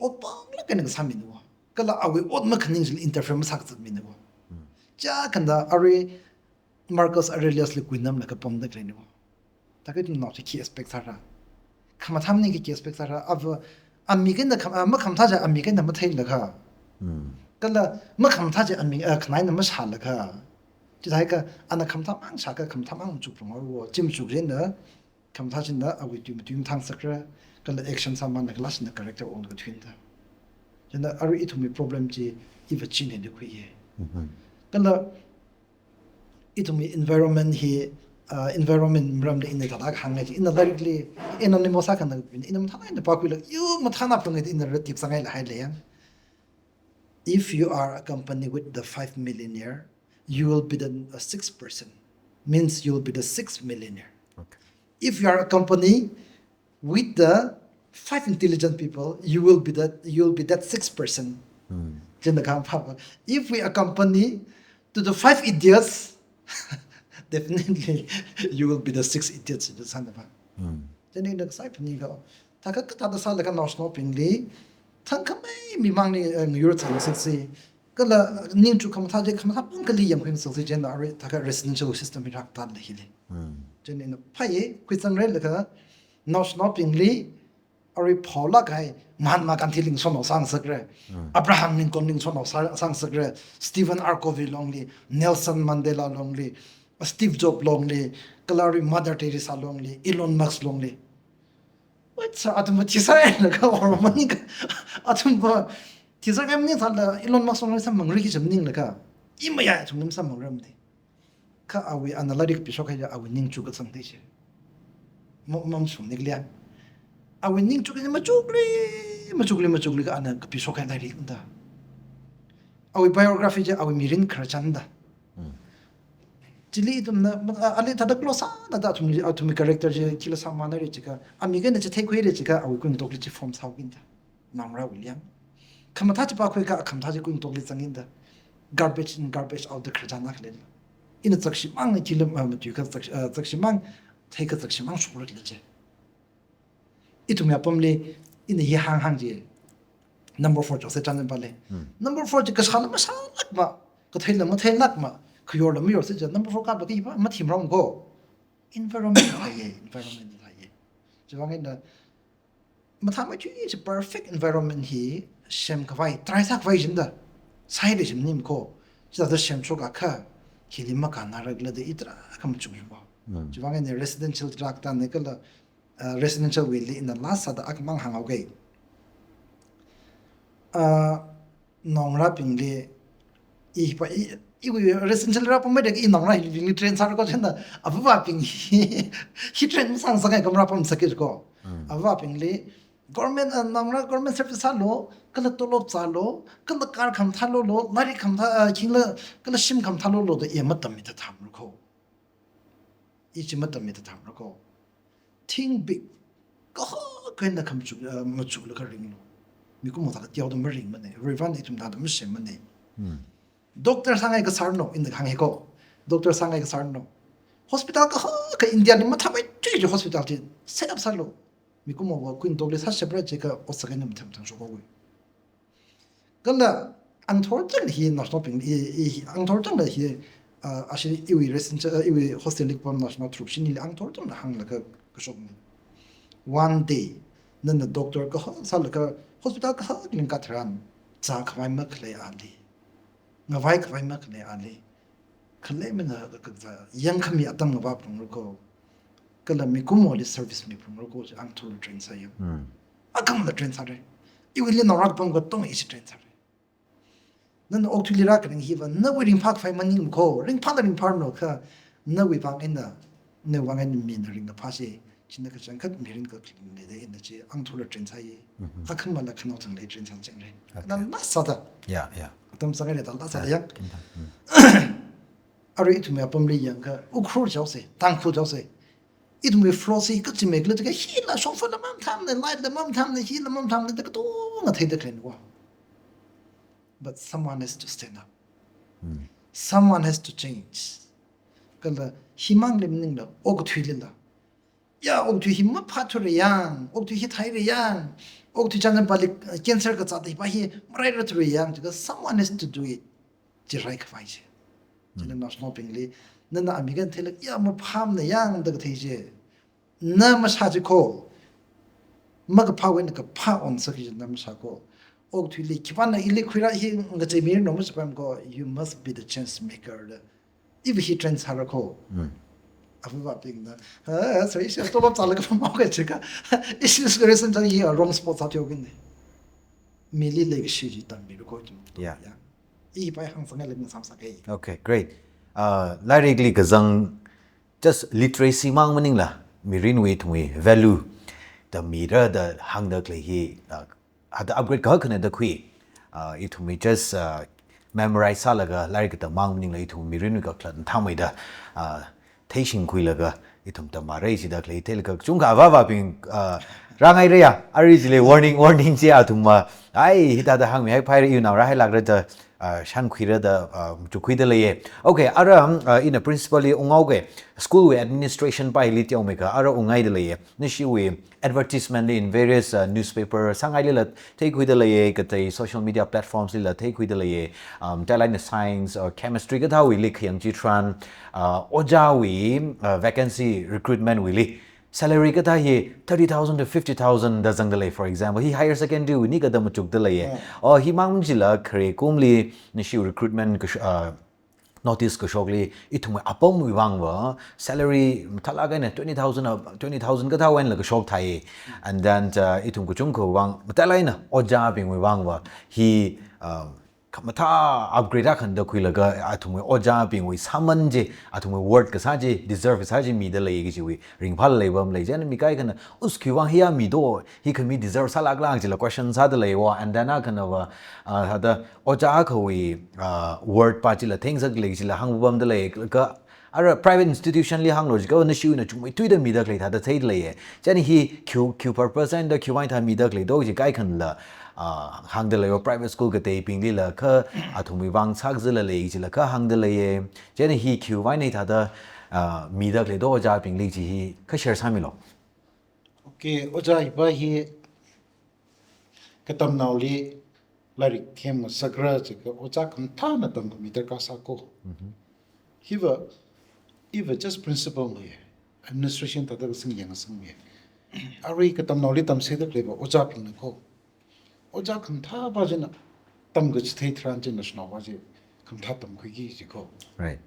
ot panglāk eina kasā mina da wo. Kala awui ot makhaning chili interfere masākazat mina da wo. Mm. Chiakha da arui Marcus Aurelius li kuinamlaga pamda khalei mina da wo. Thākha ithumnao chi khi expect sāra? Khamathā maningakha khi expect sāra? Ava, amik eina kham-, ah, makhamathā chi amik eina matheilakha. Mm. Kala makhamathā chi amik, ah, khanai eina mashālakha. Chithākha ana khamathā mang shākha khamathā mang machuk phalungra wo. Chi machuk chieina, khamathā china awui tui matui mathāngasakra, kala action sāmana kala china character ongkathuina da. Chieina arui ithumwui problem chi iva china da khuiya. Mm-hmm. Kala ithumwui environment hi, uh, environment maramli ina thāda hāngngai chi, ina lairikli, ina anonymous akha na, ina mathālāk eina pākhuilaga, yo mathāna phangai chi ina rātip sāngaila hailei yang. If you are a company with the five millionaire, you will be the, uh, sixth person. Means you will be the sixth millionaire. Okay. If you are a company with the five intelligent people, you will be that, you will be that sixth person. Hmm. Chieina khamphapa. If we accompany to the five idiots, definitely you will be the sixth idiot, chi sāna pa. Hmm. Chieina ina kasā phaninga, thākha kathāda sālaga naoshinaobingli, thangkhamei mimangli, eh, ngayur chāngasaksi, kala ningchuk khamathā chi khamathā mang kali yangkhuingasaksi, chieina arui thākha residential system hi rākatā lei hili. Hmm. Chieina ina phāya, khuisangrai laga, naoshinaobingli, arui phaolāk kahai Mahatma Gandhi li ngasotnao sāngasakra. Hmm. Abraham Lincoln li ngasotnao sā-, sāngasakra. Stephen R. Covey longli, Nelson Mandela longli, Steve Jobs longli, kala arui Mother Teresa longli, Elon Musk longli. Wait, sir, athumva thisālaga or maningakha, athumva thisālaga maningla Elon Musk longli samphangra kaji maninglaga, i mayā athumli samphangra mani. Kha awui ana lairik kapishok kahai awui ningchuk kazang da chi. Ma, mamashungni khala. Awui ningchuk hi machukli, machukli, machukli kha ana kapishok kahai lairik da. Awui biography chi awui mirin khararchan da. Hmm. Chili ithumna, ma, a, ali thāda close sāda athumli, athumwui character chi khila sāmana haira jiakha, amik eina chitheikhuira jiakha, awui kuingatokli chi form sāhaoki da. Naongarāwuili yang. Khamathā chi pākhuiakha, khamathā chi kuingatokli zanga da. Garbage in, garbage out da khararchan akha leila. Ina zakshimang, khila, ah, matuikha zakshi-, ah, zakshimang, theikha zakshimang shokra khala chi. Ithumwui apamli, ina hi hānghāng chi. Number four chokse chānjam pa lei. Hmm. Number four chi kashāla mashālākma, katheila matheilākma, khayorla mayorsa chi. Number four kapa khi pa, mathimrong ko. Environment thāya, environment thāya. Chiwuivang eina, mathāmeithui chi perfect environment hi semkhavai, try sākhavai china da, sāhaira chi maning ko, chithāda semshokakha, hili makānara khala da i tarākha machukmana. Mm. Chiwuivang eina residential tarākha tāna kala, uh, residential wuili ina last sāda akhamang hānghaoga. Uh, naongarābingli, i pa, i, iwui residential rāpamhaida i naongarābingli train sāra ko china, avāvābing hi, hi train masāngasakngai kha marāpamsakki ko. Mm. Avāvābingli, government, ah, naongarā government service sālu, kala tolop zālu, kala car khamathā lolu, lairik khamathā, ah, khingla, kala shim khamathā lolu da i matammida thāmara ko. Ichi matammida thamra ko. Think big. Kaho kaina khamachuk, uh, machuk laga ringlu. Mikumo thāda teoda maringmana. Rivan ithum thāda masemmana. Doctor sāngai kasāranu, ina hānga ko. Doctor sāngai kasāranu. Hospital kaho ka India li mathāmeithui chi hospital chi set up sālu. Mikumo va Queen Tokli sāshapra jiakha ot sākhaina mathāmeithui shokhaowa. Kala angthor chang hi national ping, i, i, angthor chang hi, uh, ashi iwui resident, uh, iwui hostel li pam national troop shinili angthor chang hānglaga kashokna. One day, nana doctor kaho sālaga hospital kaho lingkatharan, zākhavai makhalei ali, ngavaikhavai makhalei ali, khalei mina ka, ka, ka, yangkhami atam ngavāphungra ko, kala mikumoli service miphungra ko, chi angthorla train sāya. Akhangla train sāra. Iwuili naorakapam katonga ishi train sāra. Nana okathuili rākaring hiva, nawui ringphākhavai maningmana ko, ringphāla ringphāranu kha, nawui vang eina, nawui vang eina mina ringkaphā chi, china kachangkhat mirin kakhaling leida ina chi, angthorla train sāya. Kakhamala khanao thang lei train sāchingre. Okay. Nana sāda. Yeah, yeah. Atam sāngaida la sāda yang. Arui ithumwui apamli yangakha, Ukhrul chaose, Tangkhul chaose. Ithumwui floor si kachi mekla jiakha hila shongfala mamathāmana, light la mamathāmana, hila mamathāmana, da katonga theida khalei wa. But someone has to stand up. Someone has to change. Kala himangli maningla, okathuilila. Ya, okathui hi maphāthura yang, okathui hi theira yang, okathui chānjam pali, uh, cancer kazat hiva hi marairāthura yang, jiakha someone has to do it. Chi raikhavai chi. China national bingli, nana ami kan theila, ya, maphāmana yang da kathei chi. Na masā chi ko. Makaphāwui eina kaphā onsāki chi na masā ko. Okathuili, khipāna ili khuira hi ngacheimi no masāpam ko, you must be the change maker da. Iva hi train sāra ko. Avāvabingna, ha, sorry, ishi tolop zālaga pamhaoki jiakha, ishi reason chang hi wrong spot sāthuihaokina. Mili leikashi chi tammilu ko chi. Yeah. Ya. I pai hāngsāngai lei mina samsāki. Okay, great. Uh, lairikli kazang just literacy mang maningla, mirinwui ithumwui value da mira da hāngda khalei hi, uh, hada upgrade kahakhana da khui. Uh, ithumwui just, uh, memorize sālaga lairik katam mang maningla ithum mirinwui kakhalat mathāmeida, uh, theishingkhuilaga ithum tammara jida khalei theilaga kachungkha avāvabing, uh, rāngaira ya, arui chili warning, warning chi athumva, ai, hithāda hāngmihaipaira, iwui nao rāhailākra da, uh, shānkhuira da, uh, machukhuida leiya. Okay, ara, um, uh, ina principal li unghaoki, school wui administration pa hili teomeikha, ara ungngaida leiya. Nashiwui advertisement li in various, uh, newspaper sāngailila theikhuida leiya, katei social media platforms lila theikhuida leiya, um, thālāk eina science or chemistry kathāwuili khayang chitharan, uh, ojāwui, uh, vacancy recruitment wuili salary kathā hi thirty thousand to fifty thousand da zangda lei, for example. Hi higher secondary wuini kathā machukda leiya. Oh, himang chila khare kumli nashi recruitment kash-, uh, notice kashokli, ithumwui apamwui vangva, salary mathālāk eina twenty thousand, uh, twenty thousand kathāwui einala kashok thai. And then, uh, ithum kachungkhawui vang, mathālāk eina ojābingwui vangva, hi, um, khamathā upgrade akhana da khuilaga, athumwui ojābingwui sāman chi, athumwui worth kasā chi, deserve kasā chi mida lei kajiwui ringphāla leipam lei. Chieina mi kaikhana, us khiwui vang hiya mido, hi khami deserve sālākla jila question sāda leiya, and then akhanava, uh, hada ojā akhawui, uh, worth pa chila thengsak lei jila hāngpamda lei, ka, ara private institution li hānglu jiakha nashiwui eina chungmeithuida mida khalei thāda theida leiya. Chieina hi khiwui, khiwui purpose eina da khiwui vang thā mida khalei do chi kaikhanala, uh, hāngda leiya, private school kateibinglila kha athumwui vang sākazāla lei jila kha hāngda leiya. Chieina hi khiwui vang eina thāda, uh, mida khalei do ojābingli chi hi kha share sāmilu. Okay, ojā hiva hi katamnaoli lairik themngasakra jiakha ojā khamathāna tamkhami darkar sā ko. Hiva, iva just principal leiya. Administration thāda kasing yangngasakmiya. Arui katamnaoli tamserda khaleiva ojābingna ko. Ojā khamathā pa china tamkachithei tharan china shanaova chi khamathā tamkhuiki ji ko. Right.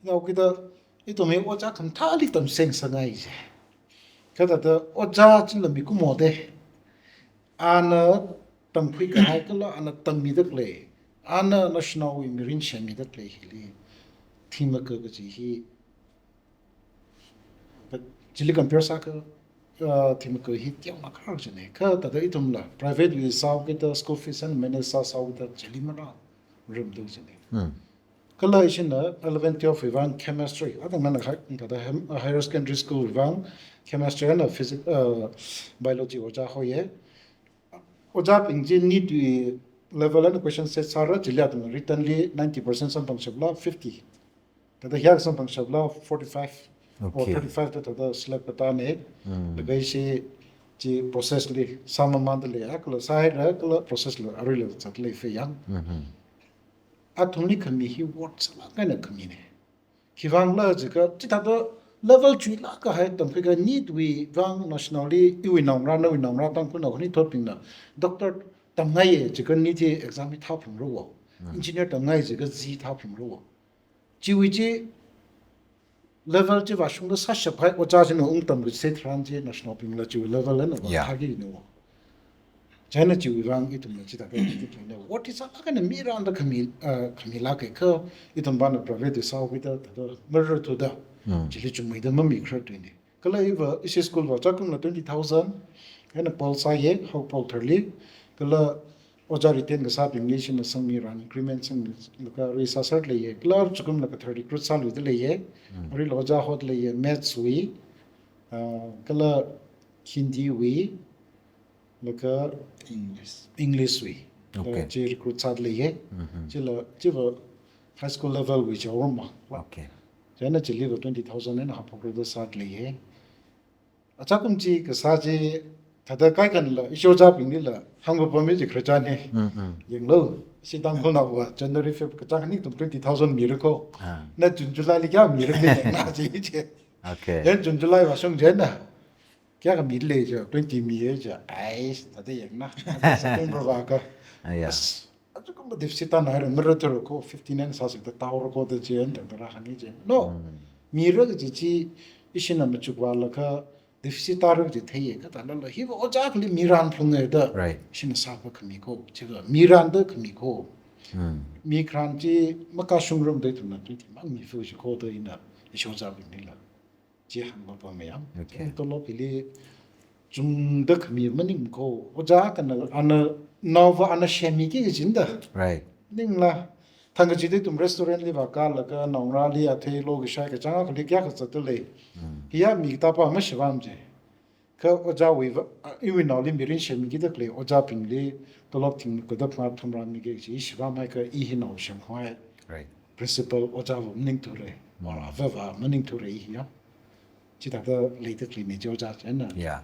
Naokida, ithum hi ojā khamathāli tamser ngasakngai ji. Kha thāda ojā chila mikumo de. Ana tamkhui kahai kala ana tammida khalei, ana nashinaowui mirin shemmida khalei hili thimaka kaji hi. But chili compare sākha, uh, thimaka hi teongakhar jine. Kha thāda ithumla private wui sāhaokida, school fees eina manage sā sāhaokida chili marārum do jine. Kala ishina eleven twelve wui vang chemistry. Atang nana khai, kata hem, uh, higher secondary school wui vang chemistry and physics, uh, biology ojā hoiya. Ojābing chi NEET wui level and question set sāra chili atam written li ninety percent samphangshapla fifty. Kata hiyak samphangshapla forty-five or Okay. thirty-five da thāda select katā ne. Mm. Laga ishi chi process li sāmamān da leiya, kala sāhaira, kala process li aruila zatlei phayang. Mm-hmm. Athumli khami hi worth sālāk eina khami ne. Khivangla jiakha, chithāda level chuilāk kahai tamkhuiakha NEET wui vang national li iwui naongarā, nawui naongarā Tangkhulnao khanithotbingna doctor tamngaiya jiakha NEET exam hi thāphalungra wo. Mm. Engineer tamngai jiakha JEE thāphalungra wo. Chiwui chi level chi vāshungda sāshap kahai ojā china ungtamkachithei tharan chi national bingla chiwui level eina vā Yeah. thāki ne wo. Chieina chiwui vang ithumna chithākha ithumna what is sālāk eina miranda khami, uh, khamilāka kha ithum bana private sāhaokida thāda mararthuda Mm. chili chungmeida mamikharar tui ne. Kala iva ishi school va chakumla twenty thousand eina pal sāya, haophok tharli. Kala ojā retain kasābingli ishina sangmi ran increment sangmi laga arui sāser leiya. Kala chakumla kathar recruit sāluida leiya. Mm. Aruila ojā hot leiya, maths wui, uh, kala Hindi wui, laga English. English wui. Okay. Chi recruit sāda leiya. Mm-hmm. Chila, chiva high school level wui chaorma. Okay. Chieina chiliva twenty thousand eina haophok rada sāda leiya. Achakum chi kasā chi thāda kaikhanala ishi ojābinglila hāngpapam mi chi khararchan ne. Mm-hmm. Yanglu, ishi Tangkhulnaova January, Feb kachāng khani ithum twenty thousand mira ko. Ah. Na June, July li kayā mira khala yangna chi chi. Okay. Yan June, July vāshung chieina kayākha mili chi, twenty miya chi. Ai, thāda yangna. September vākha. Ah, yeah. As, achakumva deficit tānhaira, mararthura ko, fifteen eina sāsi da taora ko da chieina, da rāhāngi chi. No. Mm. Mira kaji chi, ishina machukvālaga, deficit tāra kaji theiya, kha thālala, hiva ojā akhali miran phalunga da. Right. Ishina sākha khami ko, chiakha miranda khami ko. Mm. Mi kharan chi makashungrumda ithumna tui thimang mi fu chi ko da ina, ishi ojābinglila chi hāngpapam mayang. Okay. Tolop hili chungda khami maning ko. Ojā akhana, ana, naova ana shemiki kajina da. Right. Ningla, thangkachida ithum restaurant li vākalaga, naongarāli athei lokashai kachāng akhali kayākha zatda lei. Mm. Hiya mi kathāpa mashivāmana chi. Kha ojāwui va, a, iwui naoli mirin shemkida khalei ojābingli tolop thing khuida phangā thumrā miki kaji shivāmhaiakha i hi nao shemkhavai. Right. Principal ojāva maningthure. Mm. Or avāva maningthure i hiya. Chithāda leida khalei ne chi ojā chieina. Yeah.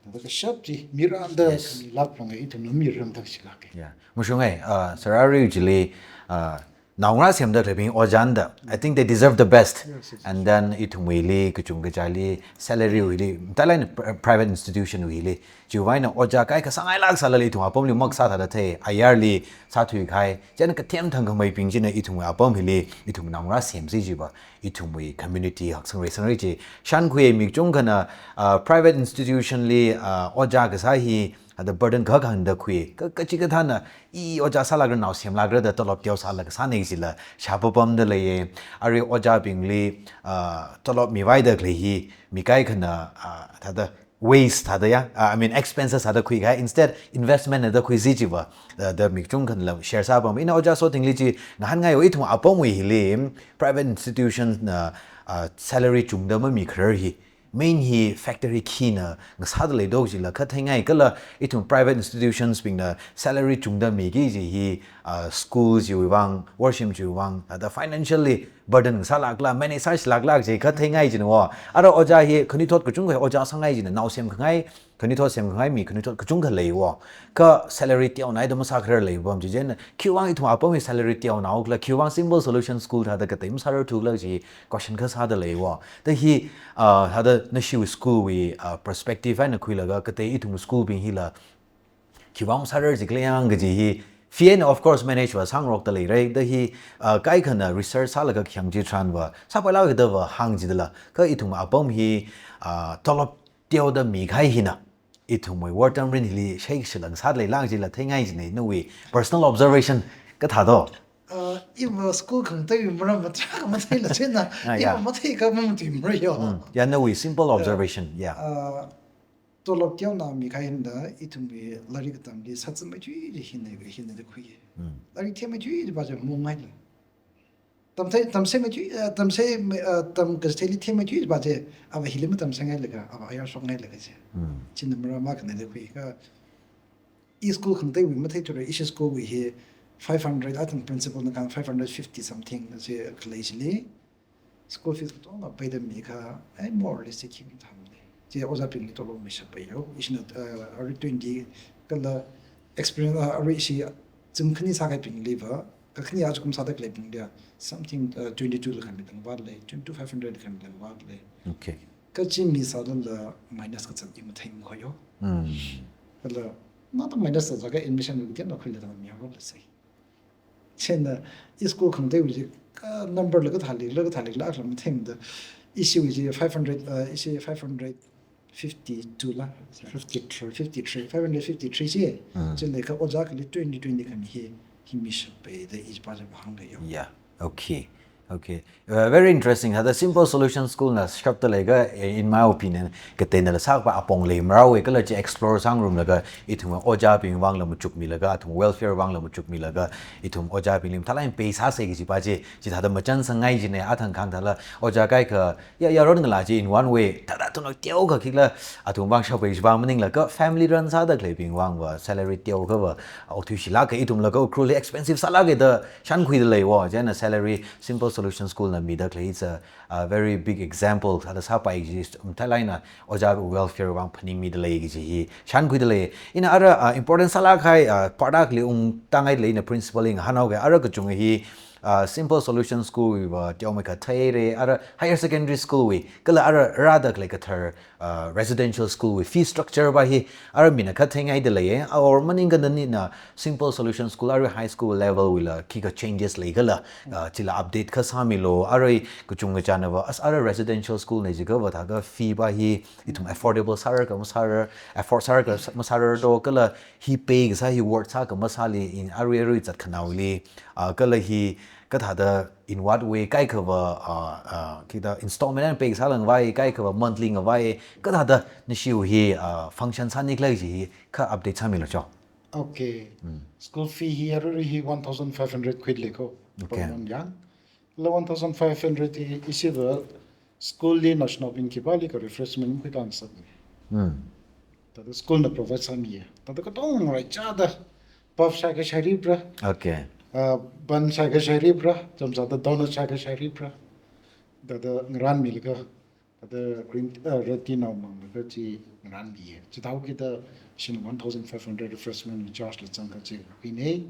Thāda kashap chi, miranda Yes. khamilāk phalunga, ithumna miranda kashilāka. Yeah. Mashunga, uh, Sir Ari chili, uh, naongarā semda khaleibing ojāna da. I think they deserve the best. Yes, yes, yes. And then ithumwuili, kachungkha chili, salary wuili, matailak eina pri-, private institution wuili. Chiwui eina ojā kaikha sāngailāk sālala ithum apamli maksā thāda thei, ayarli sāthuikahai. Chieina kathem thangkhameibing china ithumwui apam hili, ithum naongarā semsi chiva, ithumwui community haksangrai sangrai chi shānkhuiya. Mi kachungkhana, uh, private institution li, uh, ojā kasā hi, ada burden kakhanangda khui. Ka, kachikathāna, i ojā sālākra, nao semlākra da tolop teo sālaga sāna jila shāpapamda leiya. Arui ojābingli, ah, tolop mivaida khalei hi, mi kaikhana, ah, thāda waste thāda ya, ah, I mean expenses thāda khuikahai, instead investment na da khuisi chiva, ah, da mi kachungkhana share sāpam. Ina ojā sothingli chi ngahānngai, ithum apamwui hili, private institution na, ah, salary chungda mamikharar hi, main hi factor hi khina ngasāda leido jila kha theingai, kala ithum private institutions bingna salary chungda miki kaji hi, ah, school chiwui vang, worship chiwui vang, ada financially burden ngasālākla, manage sālākla kaji kha theingai jina wo. Ara ojā hi khanuithot kachungkha ojā sāngai jina, nao semkhangai, khanuithot semkhangai mi khanuithot kachungkha lei wo. Kha salary teonai da masākharar leipam chi chieina, khiwui vang ithum apam hi salary teonao khala, khiwui vang Simple Solution School thāda katei masārarthu khala kaji question kha sāda lei wo. Da hi, ah, thāda nashiwui school wui, ah, perspective eina khuilaga katei ithum school bing hila khiwui vang masārar jikhala yang kaji hi, fee eina of course manage vāsāngarokda leira. Da hi, ah, kaikhana research sālaga khayang chitharanva, sāpailāka dava hāng jidala. Kha ithum apam hi, ah, tolop teoda mikahai hina ithumwui wortam rin hili shaishi lang sāda leilāk jila theingai jina, nawui personal observation kathā do? Uh, iva school khangateiwui maram mathā kamatheila chieina, Ah, yeah. iva matheikha mamatuimara yo. Mm. Ya, nawui simple Yeah. observation, yeah. Uh, tolop teona mikahai hina ithumwui lairik katamli sāzammeithui hina, hina da khui. Mm. Lairik themmeithi pa chi maungngaila. Tamthei, tamsei matui, uh, tamsei, uh, tamkatheili thei matui ba je, ava hili matamsei ngailaga, ava ayar shok ngailaga je. Hmm. China mara ma kana de khuika. I school khangateiwui matheithura, ishi school wui hi five hundred, athang principal na kang five hundred fifty something je khalei chili. School fees katonga paida mikha, ai more or less khim thamde. Je ojabingli tolom mishappai yo. Ishina, uh, arui twenty kala experience, uh, arui ishi zing khani sākahaibingliva, kakhani achukum sāda khaleibingli, something, uh, twenty-two la khami tangva lei, twenty-two five hundred la khami tangva lei. Okay. Kachi mi sālala minus kazat i mathei makhoyo. Hmm. Kala, nata minus sāzaka admission wui kena khuila tang mi ho la sei. China, i school khangateiwui je, ka number la kathāli, la kathāli, la akha mathemda. Ishiwui je five hundred, uh, ishi five hundred fifty-two la. Fifty-three. Fifty-three, five hundred fifty-three je. Hmm. Chile ka oja kali twenty twenty khami hi, hi mishappaida i pa je bahang ga yo. Yeah, okay. Okay. Uh, very interesting. Hada Simple Solution School na shapta leiga, eh, in my opinion, kateina la sakpa apong lei marao e kala chi explore sangrumlaga, ithum ojabing vangla machukmilaga, athum welfare vangla machukmilaga, ithum ojabingli mathālāk eina pay sāsei kaji pa chi, chi thāda machan sangngai jine, athang khang thāla, oja kaikha, ya, yaron ngala chi in one way, thāda thunok teokha khikla, athum vang shappai chi vang maninglaga, family run sāda khaleibing vangva, salary teokhava, okathui shilāka ithumlaga, Ukhrulli expensive sālāka da, shankhuida lei wo, china salary Simple Solution School na mida khalei is a, a very big example, thāda sāpai ji, um, mathālāk eina, oja welfare vang phaningmida lei kaji hi, shankhuida lei. Ina ara, uh, important sālāk kahai, uh, part akhali ungtāngai lei ina principal ing hanao ga, ara kachunga hi, uh, Simple Solution School wui va, teomeikha theire, ara higher secondary school wui, kala ara rāda khalei kathar, uh, residential school wui fee structure va hi, ara mina kha theingaida leiye, or maningkha nina Simple Solution School, ara high school level wuila, khikha changes leikhala, uh, chila update kha sāmilo, ara kachunga china va, as ara residential school nei jiakhava thākha fee va hi, ithum affordable sārar kha masārar, afford sārar kha masārar do, kala hi pay kasā hi worth sā kha masāli in arui arui zat khanaoli, uh, kala hi kathāda in what way kaikhava, uh, uh, khida installment eina pay kasā langvai, kaikhava monthly ngavai, kathāda nashiwui hi, uh, function sāni khalei chi hi kha update sāmilo cho. Okay. Hmm. School fee hi arui hi one thousand five hundred khuilei ko. Okay. Per month ya. La one thousand five hundred hi ishiva school li naoshinaobing khipālikha refreshment khuida ngasakne. Hmm. Thāda school na provide sāmiye. Thāda katong raichāda puff shaikha shairipra. Okay. Uh, bun shaikha shairipra. Chāmsāda donut shaikha shairipra. Thāda ngarānmilaga. Thāda green, uh, red tea naomanglaga chi ngarānmiye. Chithāhaokida shin one thousand five hundred refreshment charge la zangkha chi khuine.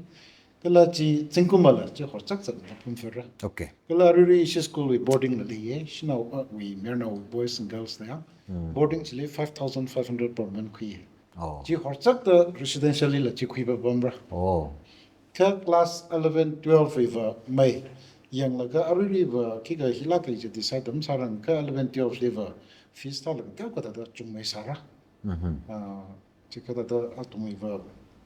Kala chi zingkumla chi horchak zat na phunphara. Okay. Kala arui ishi school wui boarding la leiye, shanao, uh, wui, mayarnao boys and girls la ya. Hmm. Boarding chili five thousand five hundred per month khuiye. Oh. Chi horchakta residential lila chi khuiva pamra. Oh. Kha class eleven, twelve wuiva mai yanglaga aruiruiva khikha hilāka chi decide masārang kha eleven, twelve liva fees thālaga teokha thāda chungmei sāra. Mm-hmm. Ah, chikathāda athumwuiva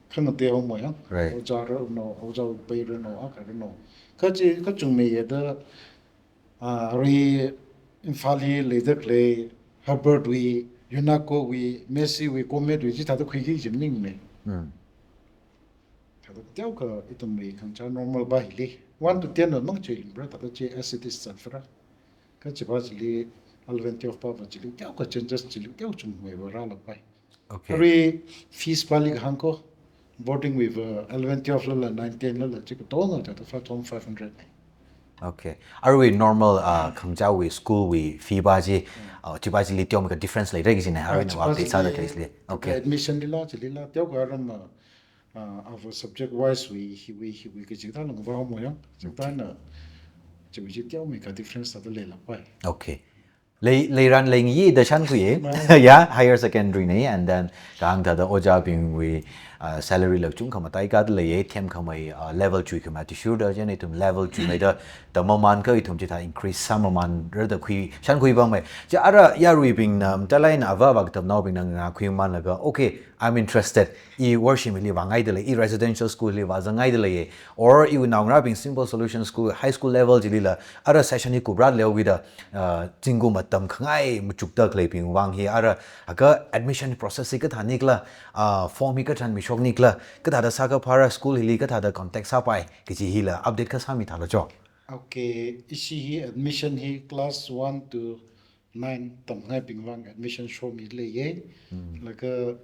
khangatei haomo ya. Right. Ojā rano, ojā pei rano, akha rano. Kha chi, kha chungmeiya da, ah, arui Imphalli leida khalei, Hubbard wui, UNESCO wui, Massey wui, Comet wui, chithāda khuiki kaji maningne. Mm. Thāda teokha ithumwui khangachā normal pa hili. One to ten na mang chi inbra, thāda chi as it is zanfara. Kha chipa chili, eleven, twelve pava chili, teokha changes chili, teokha chungmeiva rālapai. Okay. Arui fees pali kahāng ko, boarding wuiva eleven, twelve lala, nine, ten lala, chi katonga thāda five thousand five hundred ne. Okay. Arui normal, uh, khangachāwui school wui fee pa chi, uh, chipa chili teomeikha difference leira kaji ne, arui na chipa update sāda chili, khalei chili. Okay. Admission lila, chilila, teokha aram, uh, uh, ava subject wise wui, hiwui, hiwui kaji thāla ngavāmo ya. Chithāna, chiwui chi teomeikha difference thāda leilapai. Okay. Lei, leiran leingi da shankhuiye. Mā. Ya, higher secondary ne, and then kahāng thāda ojābingwui, uh, salary la chungkha mataikha da leiye, themkhamei, uh, level chuikhamei athishurda, chieina ithum level chuimeida, da mamānkha ithum chithā increase sāmamānra da khui, shankhui pamei. Chi ara yaruibingna, mathālāk eina ava ava katamnaobingna ngakhui mamānlaga, okay, I'm interested. I worship hili vāngaida lei, i residential school hili vāzangngaida lei, or iwui naongarābing Simple Solution School, high school level chilila, ara session hi kupra leokida, uh, zingkum atam khangai machukda khaleibing vang hi, ara, akha admission process hi kathānikhala, uh, form hi kathāda mishoknikhala, kathāda sākha phāra school hili kathāda contact sāpai, kaji hila update kha sāmithālu cho. Okay, ishi hi admission hi class one to nine tamngaibing vang admission shomi leiye. Laga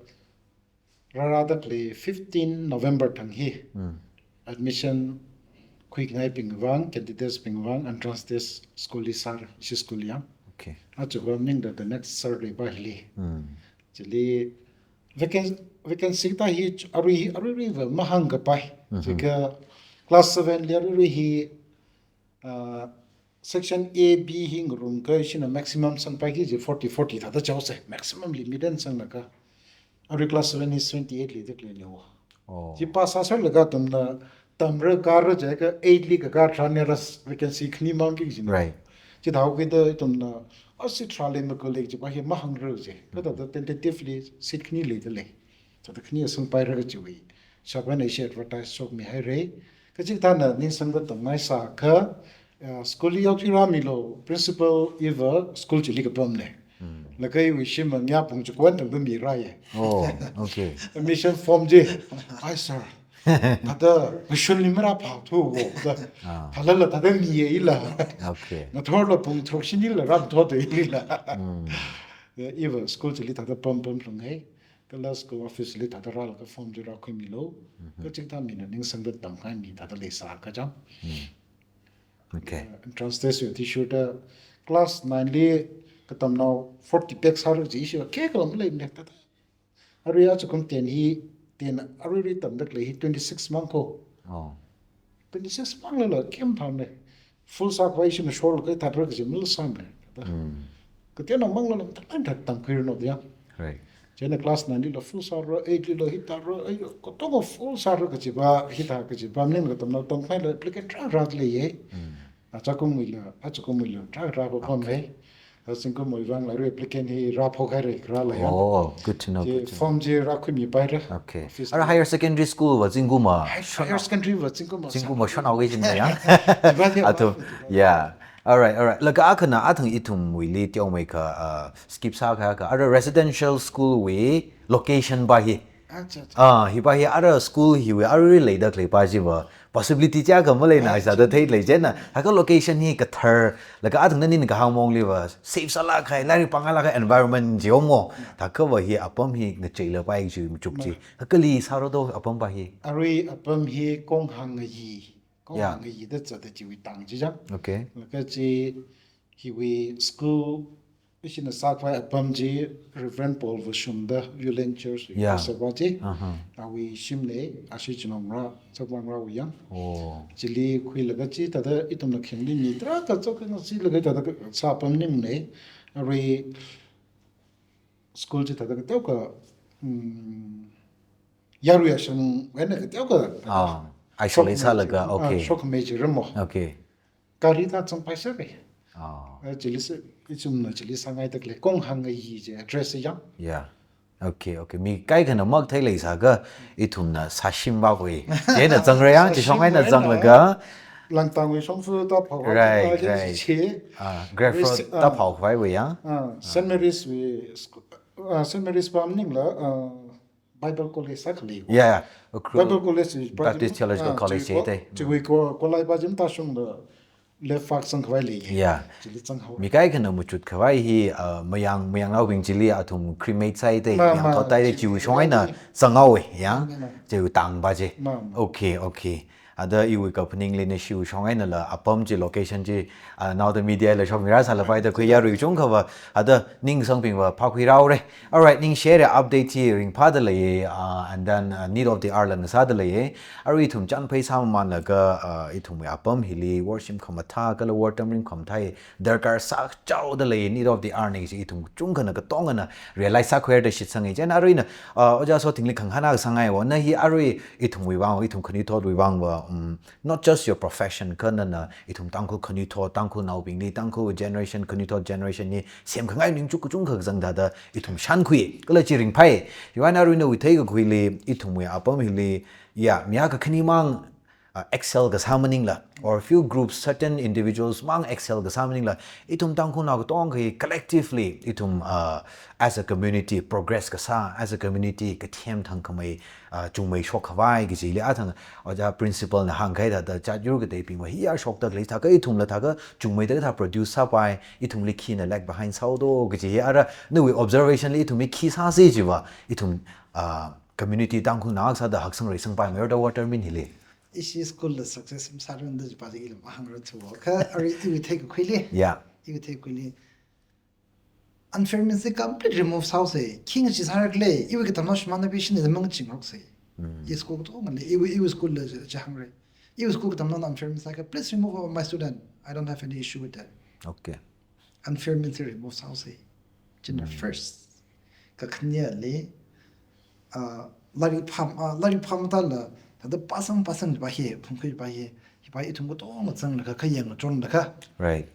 rārada khalei fifteen November thang hi admission khuingaibing vang, candidates bing vang, entrance test school li sāra, ishi school yang. Okay. Aja va maningda the next Saturday va hili. Chili vacancy, vacancy ta hi arui, arui rui va mahāngkapai. Chika class seven li arui rui hi, uh, section A, B hi ngarumkha ishina maximum sangpaiki ji forty, forty thāda chaose. Maximum limit eina sanglaga. Arui class seven hi seventy-eight leida khalei leiwo. Oh. Chi pass sāserlaga athumna tamra kāra jiakha eight li kakā tharan neras vacancy khani mangki jina. Right. Chithāhaokida athumna, a seat tharā lei makhalei jiva hi mahāngra ji. Kathāda tentatively seat khani leida lei. Thāda khani sangpaira kajiwui. Shap eina ishi advertise shokmihaira. Kachikathāna ningsangda tamngaisākha, uh, school li yaothui rāmilu, principal iva school chili kapamna. Laga iwui shim mangya pung chikwan thangda mirāya. Oh, okay. Admission form ji. Ai sir. Thāda ngashunli marāphāthuwo. Thālala thāda miya ila. Okay. Ngathorla pung tharuk shinila rāmathothuwa ila. Iva school chili thāda pam pamlunghai. Kala school office li thāda rālaga form ji rākhuimilu. Kachikathā mina ningsangda tamngaimi thāda leisākha chang. Okay. Entrance test yu thishuda class nine li katamnao forty pack sāra ji ishi khikha maleimana thāda. Arui ajakum ten hi, ten arui rui tamda khalei hi twenty-six mangko. Oh. Twenty-six manglala khem phamna. Full sākhavai ishina shorlaga thāda kaji malasāmana. Kathāna manglala thāda thāda tamkhuiranu diya. Right. Chieina class nine lila full sāra, eight lila hithāra, ai, katonga full sāra kajiva, hithā kajiva, maningla katamnao tamkhuila applicant rārada leiye. Ajakumwuila, ajakumwuila, rārā pamhai. Azingkumwui vangla arui applicant hi rāphokhaira kharāla ya. Oh, good to know. Chi Good to know. Form ji rākhuimipaira. Okay. Office Ara li. Higher secondary school va zingkum a. Higher secondary va zingkum a. Zingkum a shanaowei jin ya. Chiva ni Athum, va. Yeah. All right, all right. Laga akhana athang ithumwuili teomeikha, uh, skip sākha kha. Ara residential school wui location va hi. Acha, acha. Ah, hiva hi ara school hiwui arui leida khaleiva jiva possibility jiakha maleina, acha, sāda theilei jina. Haka location hi kathar, laga athang nani kahāng mongli va safe sālākhai, lairik pāngalākhai environment ji omo. Thākhava hi apam hi ngacheila pai ji machuk ji. Kha kali sāra do apam va hi. Arui apam hi Konghang ngayi. Yeah. Konghang ngayi da zada chiwui tang ji jang. Okay. Laga chi hiwui school ishina sākhavai apam ji Reverend Paul Vashum da Viewland Church, Yeah. Pastor va ji. Uh-huh. Awui shimli, ashi chinongra, chakvangra wui yang. Oh. Chili khuilaga chi, thāda ithumna khengli mi tarākha chok khangashilaga thāda sā apam maningmana. Arui school chi thāda kateokha, mm, yarui ashang wena kateokha. Ah, isolate sālaga, Ah, okay. Shokmei ji ramo. Okay. Gari ta zangpai sāra. Ah. Ah, chili sā, ithumna chili sāngaida khalei Konghang ngayi ji address yang. Yeah. Okay, okay. Mi kaikhana matheilei sākha ithumna sāshim va khui. Chieina zangra yang, chi shong eina zanglaga. Langtangwui shongfa ta phao. Right, ta right. Chi. Ah, Grapefruit Resi-, ta ah. Phao khavai wui yang. Ah, Saint Mary's wui sc-, ah, Saint Mary's va maningla, ah, Bible College sākhalei. Yeah, yeah. Ukhrul Bible College wui Baptist Theological ah, College chiwui te. Chiwui ko, kolai va jim ta shungda left fak zangkhavai lei. Yeah. Chili zanghao. Mi kaikhana machut khavai hi, uh, mayang, mayangnaobing chili athum cremate sāi te, Ma, yang ma, thot tai te, chi-, chiwui shong eina chi-, zanghaowe, ya. Ma, ma. Chiwui tang va je. Ma, ma. Okay, okay. Ada iwui kaphaning lina shiwui shong einala apam chi location chi, uh, naoda media la shokmira sālapai da khuiyarui chungkha va, ada ningsangbing va phākhuiraore. All right, ningshare update chi ringphāda lei, uh, and then, uh, need of the hour la ngasāda lei. Arui ithum chānphei sāmamanlaga, uh, ithumwui apam hili worship khamathā kala wortam ringkhamathā darkar sāchaoda lei, need of the hour na kaji ithum chungkhana katongana realize sākhuida shitsanga. Chieina aruina, uh, Ojā Sothingli khangahān akha sāngaiwo, na hi arui ithumwui vang, ithum khanuithotwui vang va, um, not just your profession, kha nana ithum Tangkhul khanuithot, Tangkhulnaobingli, Tangkhul generation, khanuithot generation li semkhangai ningchuk kachungkha kazang thāda ithum shānkhui, kala chi ringphai. Chiwui eina aruina wuithei kakhuili, ithumwui apam hili, ya, mi akha khani mang, uh, excel kasā maningla, or few groups, certain individuals mang excel kasā maningla, ithum Tangkhulnao katonga hi collectively, ithum, uh, as a community progress kasā, as a community kathem thangkhamei, uh, chungmei shok khavai kajili athang, ojā principal na hāngkahai thāda jat yur kateibingva hi ya shokda khalei thākha ithumla thākha chungmeida kathā produce sāpai, ithumli khina lag behind sāhaodo kaji hi ara, nawui observation li ithumli khi sāsi jiva, ithum, uh, community Tangkhulnao sāda haksang reisangpai mei da water min hili. Ishi school la success masāranda jiva chi ila mahāngra thuwa. Kha arui iwui theikakhuili. Yeah. Iwui theikakhuili. Unfairness chi complete remove sāhaosa. Khi ngachi sāra khalei, iwui katamnao shimānnaobingna mangachingroksa. Mm. I school katongali, iwui, iwui school la chi, chi hāngra. Iwui school katamnaona unfairness sākha, please remove all my student. I don't have any issue with that. Okay. Unfairness chi remove sāhaosa. China Mm. first. Kakhaneli, uh, lairik pham, uh, lairik pham tala, thāda pasang pasang jiva hi, phungkhui jiva hi, hiva ithum katonga zanglaga, kayang chonlaga. Right.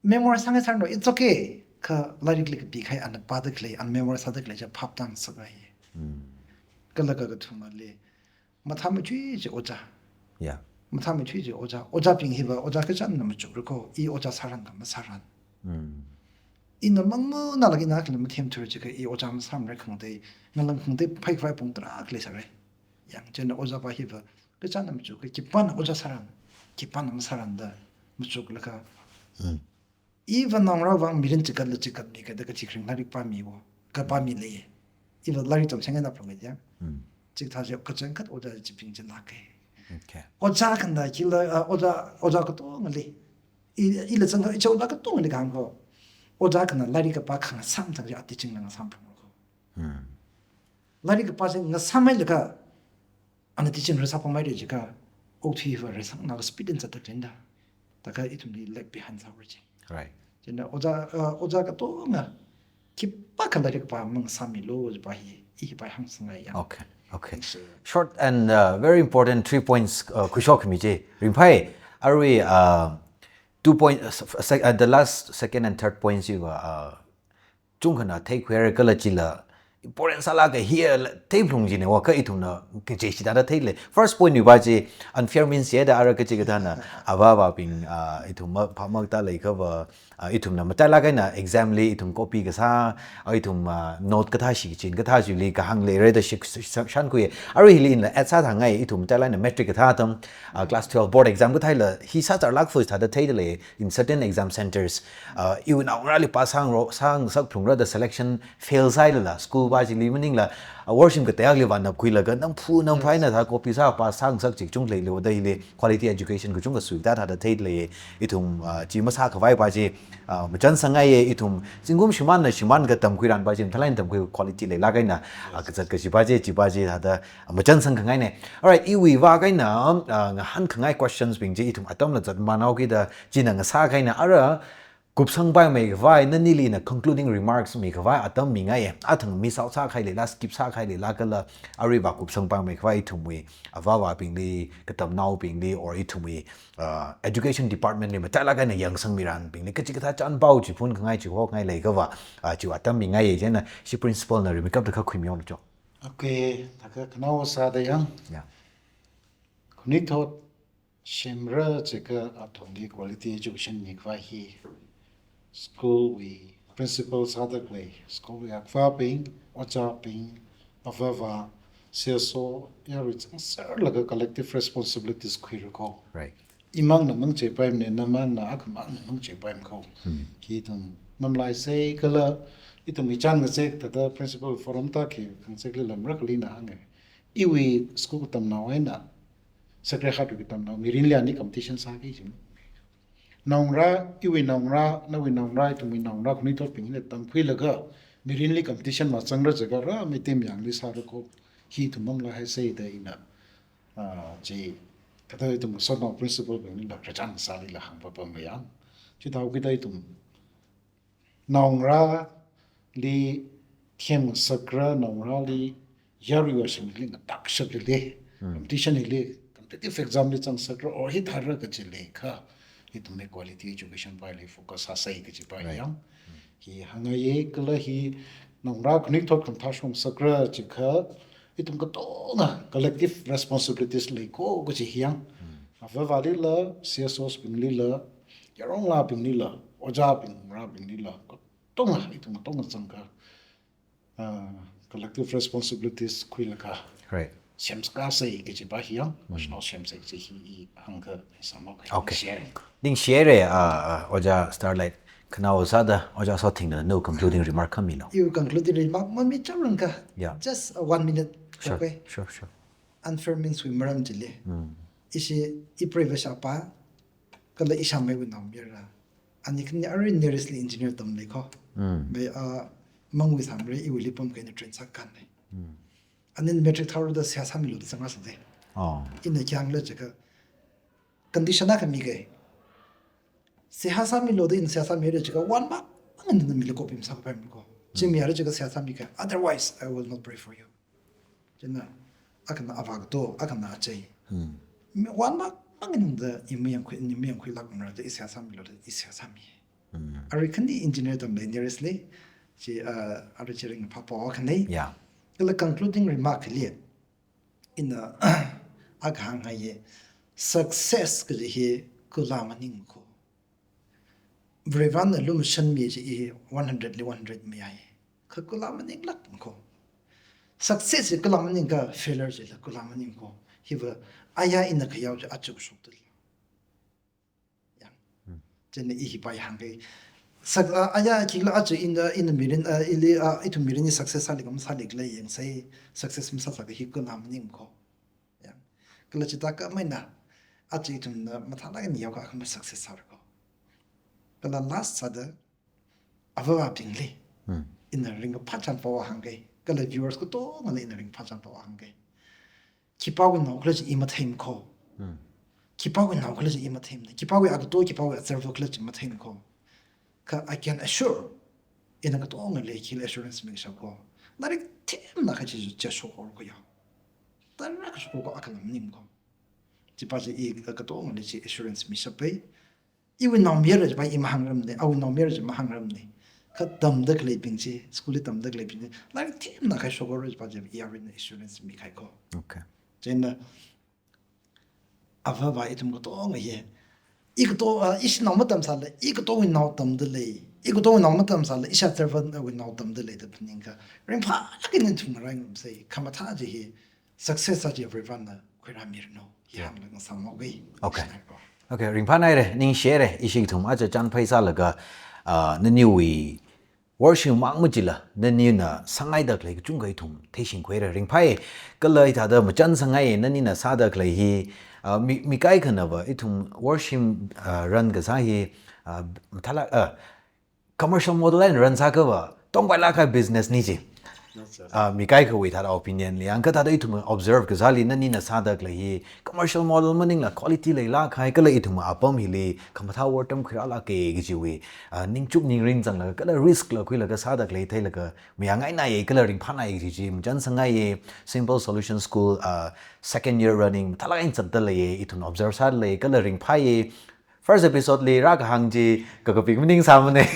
Memorize sāngai sāranu, it's okay. Kha lairikli kapikahai ana pāda khalei, ana memorize sāda khalei chi phap tāngasak hai. Mm. Kala kakathumali, mathāmeithui chi ojā. Yeah. Mathāmeithui chi ojā. Ojābing hiva, ojā kachānna machukra ko, i ojā sāran kha masāran. Mm. Ina mangmana lagi na kala mathemthura jiakha, i ojā masāmara khangatei, ngalang khangatei phaikhavai pung tarākha leisāra. Yang china ojāva hiva, kachānna machukra, khipāna ojā sāran, khipāna masāranda machuklaga. Mm. Iva naongarāwui vang mirin chikatla chikatmi kajida kachi kharing lairik pāmiwo, kapāmi leiya. Iva lairik chomchang eina phalunga ya. Mm. Chikathā chi kachangkhat ojā chibing chi lāka. Okay. Ojā khanā kila, uh, ojā, ojā katongali. I, ila zangkha, ichao ojā katongali kahāng ko. Ojā khanā lairik kapā khangasām tangli a teaching la ngasām phalungra ko. Mm. Lairik kapā chi ngasāmhailaga, ana teaching rāsā pamhaira jiakha, okathuiva rāsangna speed in zatda khaleinda. Thākha ithumli lag behind sāra chi. Right. China ojā, uh, ojā katonga, khipākha lairik pā mangasāmilu jiva hi, i hiva hāngsangngaiya. Okay, okay. Thanks, sir. Short and, uh, very important three points, uh, khuishokmi chi. Ringphai, arui, uh, two point, uh, sec-, uh, the last, second and third points chiva, uh, chungkhana theikhuira kala chila important sālaga hi la theiphalung jina wa kha ithumna kaje shida da theilei. First point wui va chi unfair means ya da ara kachikathāna avāvabing, ah, ithum ma phamak da leikhava, ah, ithumna matailāk eina exam li ithum copy kasā, ah, ithum, ah, note kathā shichin kathā chili kahāng leira da shik, shik, shankhui. Arui hili ina add sāthangai ithum matailāk eina matric kathā atam, ah, class twelve board exam kathāla hi sāzarlāk first thāda theida lei in certain exam centers. Uh, iwui naongarāli pā sāngarok, sāngasak phalungra da selection fail sāhailala, school va chili maningla, uh, washroom katei akhali vānapkhuilaga, namphu, namphu eina thā copy sā pā sāngasak chi kachungkha leilei da hili quality education kachungkha suida thāda theilei, ithum, uh, chi masākhavai va chi, uh, machansangngaiya, ithum, zingkum shimānna shimān katamkhuiran va chi, mathālāk eina tamkhui quality leilāk eina, uh, kazat kachi va chi, chi va chi thāda, uh, machansang khangaina. Alright, iwui va kahaina, uh, ngahānkhangai questions bing chi, ithum atamla zatmānhaoki da, china ngasā kahaina, ara, kupsangpaimei khavai, nanili ina concluding remarks mikhavai atam mingaiya. Athang miss out sākahai leila, skip sākahai leila kala, arui va kupsangpaimei khavai ithumwui avāvabingli, katamnaobingli, or ithumwui, uh, education department li matailāk eina yangsangmiranbingli, kachikathā chānpao chi phunkhangai chi hokngai leikhava, uh, chi atam mingaiya china, ishi principal na rimeikapta kha khuimilu cho. Okay, thākha khanao sāda yang. Yeah. Khanuithot semra jiakha athumli quality education mikhavai hi school wui principal sāda khalei, school wui akhavābing, ojābing, avāva, C S O, yarui zangserlaga collective responsibilities khuira ko. Right. Imangna mangacheipaimana, namangna akhamangna mangacheipaima ko. Hmm. Hi ithum mamalaisa kala, ithum ichan ngazek thāda principal forum ta khi khangazeklila marakhali ina hānga. Iwui school katamnao eina, Sacred Heart wui katamnao, mirinli ani competition sāki jing. Naongarā, iwui naongarā, nawui naongarā, ithumwui naongarā, khanuithotbing eina tamkhuilaga, mirinli competition mazangra jiakha rāmi team yangli sāra ko, hi ithum mamalahaisa da ina, ah, chi, kathā ithum sotnao principal bingli la, rāchan sālila hāngpapamya. Chithākida ithum naongarāli themngasakra, naongarāli yarui washingli ngatakshap lili, Hmm. competition hili, competitive exam li zangsakra, or hithāra kaji leiakha, ithumwui quality education paili focus sāsai kaji pai Right. yang. Hmm. Hi hāngngaiya kala hi naongarā khanuithot khamathā shongasakra jiakha, ithum katonga collective responsibilities lei ko kaji hi yang. Hmm. Avāvālila, C S Os binglila, yaronglābinglila, ojābing, marābinglila, katonga, ithum katonga zangkha, ah, collective responsibilities khuilaga, Right. semkasei kajipa hi yang, Mm. national semsei kaji hi i hāngkhangai sāmao kha Okay. share. Ningshihaira, ah, ah, Ojā Starlight, khanao sāda, Ojā Sothingna, no concluding remark khamilo. Iwui concluding remark mamichāmrangkha. Yeah. Just, uh, one minute. Sure, Okay. sure, sure. Unfair means wui maram chili. Mm. Ishi, ipreiva shapa, kala ishāmeiwui naomayara. Ani khani arui nearestly engineer tamlei ko. Mm. Mei, ah, mangwui sāmara iwuili pamkha ina train sākahai. Mm. Ani matric thāhaoda seihā sāmilu da zanga sāde. Oh. Ina khi hāngla jiakha condition akha mikahai. Seihā sāmilu da ina seihā sāmira jiakha one mark, angin na mila copy masāpaimara ko. Chi Mm. mayara jiakha seihā sāmikahai. Otherwise, I will not pray for you. Chieina, akhana avā kato, akhana achei. Hmm. Mi one mark, angin da i mayangkhui, i mayangkhuilākmara da i seihā sāmilu da i seihā sāmi. Hmm. Arui khani engineer tamlei nearestly, chi, uh, arui chi ringphāpao akhana. Yeah. Kala concluding remark li, ina, akha hānghaiya, success kaji hi kula maning ko. Varivarana lumashanmi chi i one hundred li one hundred mayai. Kha kula maninglāk ko. Success chi kula maningkha failure chila kula maning ko. Hiva aya ina khayao chi aja kashok tula. Yang. Hmm. Chieina i hi pai hāngkahai. Sak-, ah, aya khikhala aja ina, ina mirin, ah, ili, ah, ithum mirin i success sālikha masālikhala yangsei, success masāsākha hi kula maning ko. Yang. Kala chithākha maina, aja ithumna mathālāk eina yaokha akhama success sāra ko. Kala last sāda, avāvābingli. Hmm. Ina ringkaphā chānpao hāngkahai. Kala viewers katongana ina ringkaphā chānpao hāngkahai. Khipāwui nao khala chi i matheimana ko. Hmm. Khipāwui nao khala chi i matheimana. Khipāwui agato, khipāwui azarva khala chi matheimana ko. Kha I can assure, ina katongali khila assurance mikashap ko. Lairik themna kachi chi shok haora ko ya. Tarākha shok haora ko akha lam maning ko. Chipa chi i katongali chi assurance mishapai. Iwui naomayara chipa i mahāngrarmana, awui naomayara chi mahāngrarmana. Kha tamda khaleibing chi, school li tamda khaleibing chi, lairik themna kha shok haora chipa chi i aruina assurance mikahai ko. Okay. Chieina, avāvā ithum katonga ye. I kato, ah, ishi nao matamsāla, i katowui nao tamda lei. I katowui nao matamsāla, ishi azarvawui nao tamda lei da phaningkha. Ringphālāk eina ithum ngarai ngarumsei. Khamathā chi hi success aja Varivarana khuirāmiranu. Hi Yeah. hānglaga sāmao kei. Okay. Ningshihaira ko. Okay, ringphānaira, ningshihaira, ishi ithum aja chānphai sālaga, ah, naniwui worship mang machila, nanina sāngaida khalei kachungkha ithum theishingkhuira ringphāi, kala hithāda machan sāngai, nanina sāda khalei hi, ah, mi, mi kaikhanava, ithum worship, ah, run kasā hi, ah, mathālāk, ah, commercial model eina run sākhava, tongpailāk kahai business na chi. That's right. Ah, mi kaikhawui thāda opinion li, ang kathāda ithum observe kasāli, nanina sāda khalei hi, commercial model maningla quality leilāk kahai kala ithum apam hili khamathā wortam khuirālāka kajiwui, ah, ningchuk ningrin zanglaga kala risk la khuilaga sāda khalei theilaga mayāngainai kala ringphānai kaji chi machan sāngai. Simple Solution School, ah, second year running mathālāk eina zatda lei, ithum observe sāda lei kala ringphāi. First episode li rākahāng chi kakapik maningsāmana.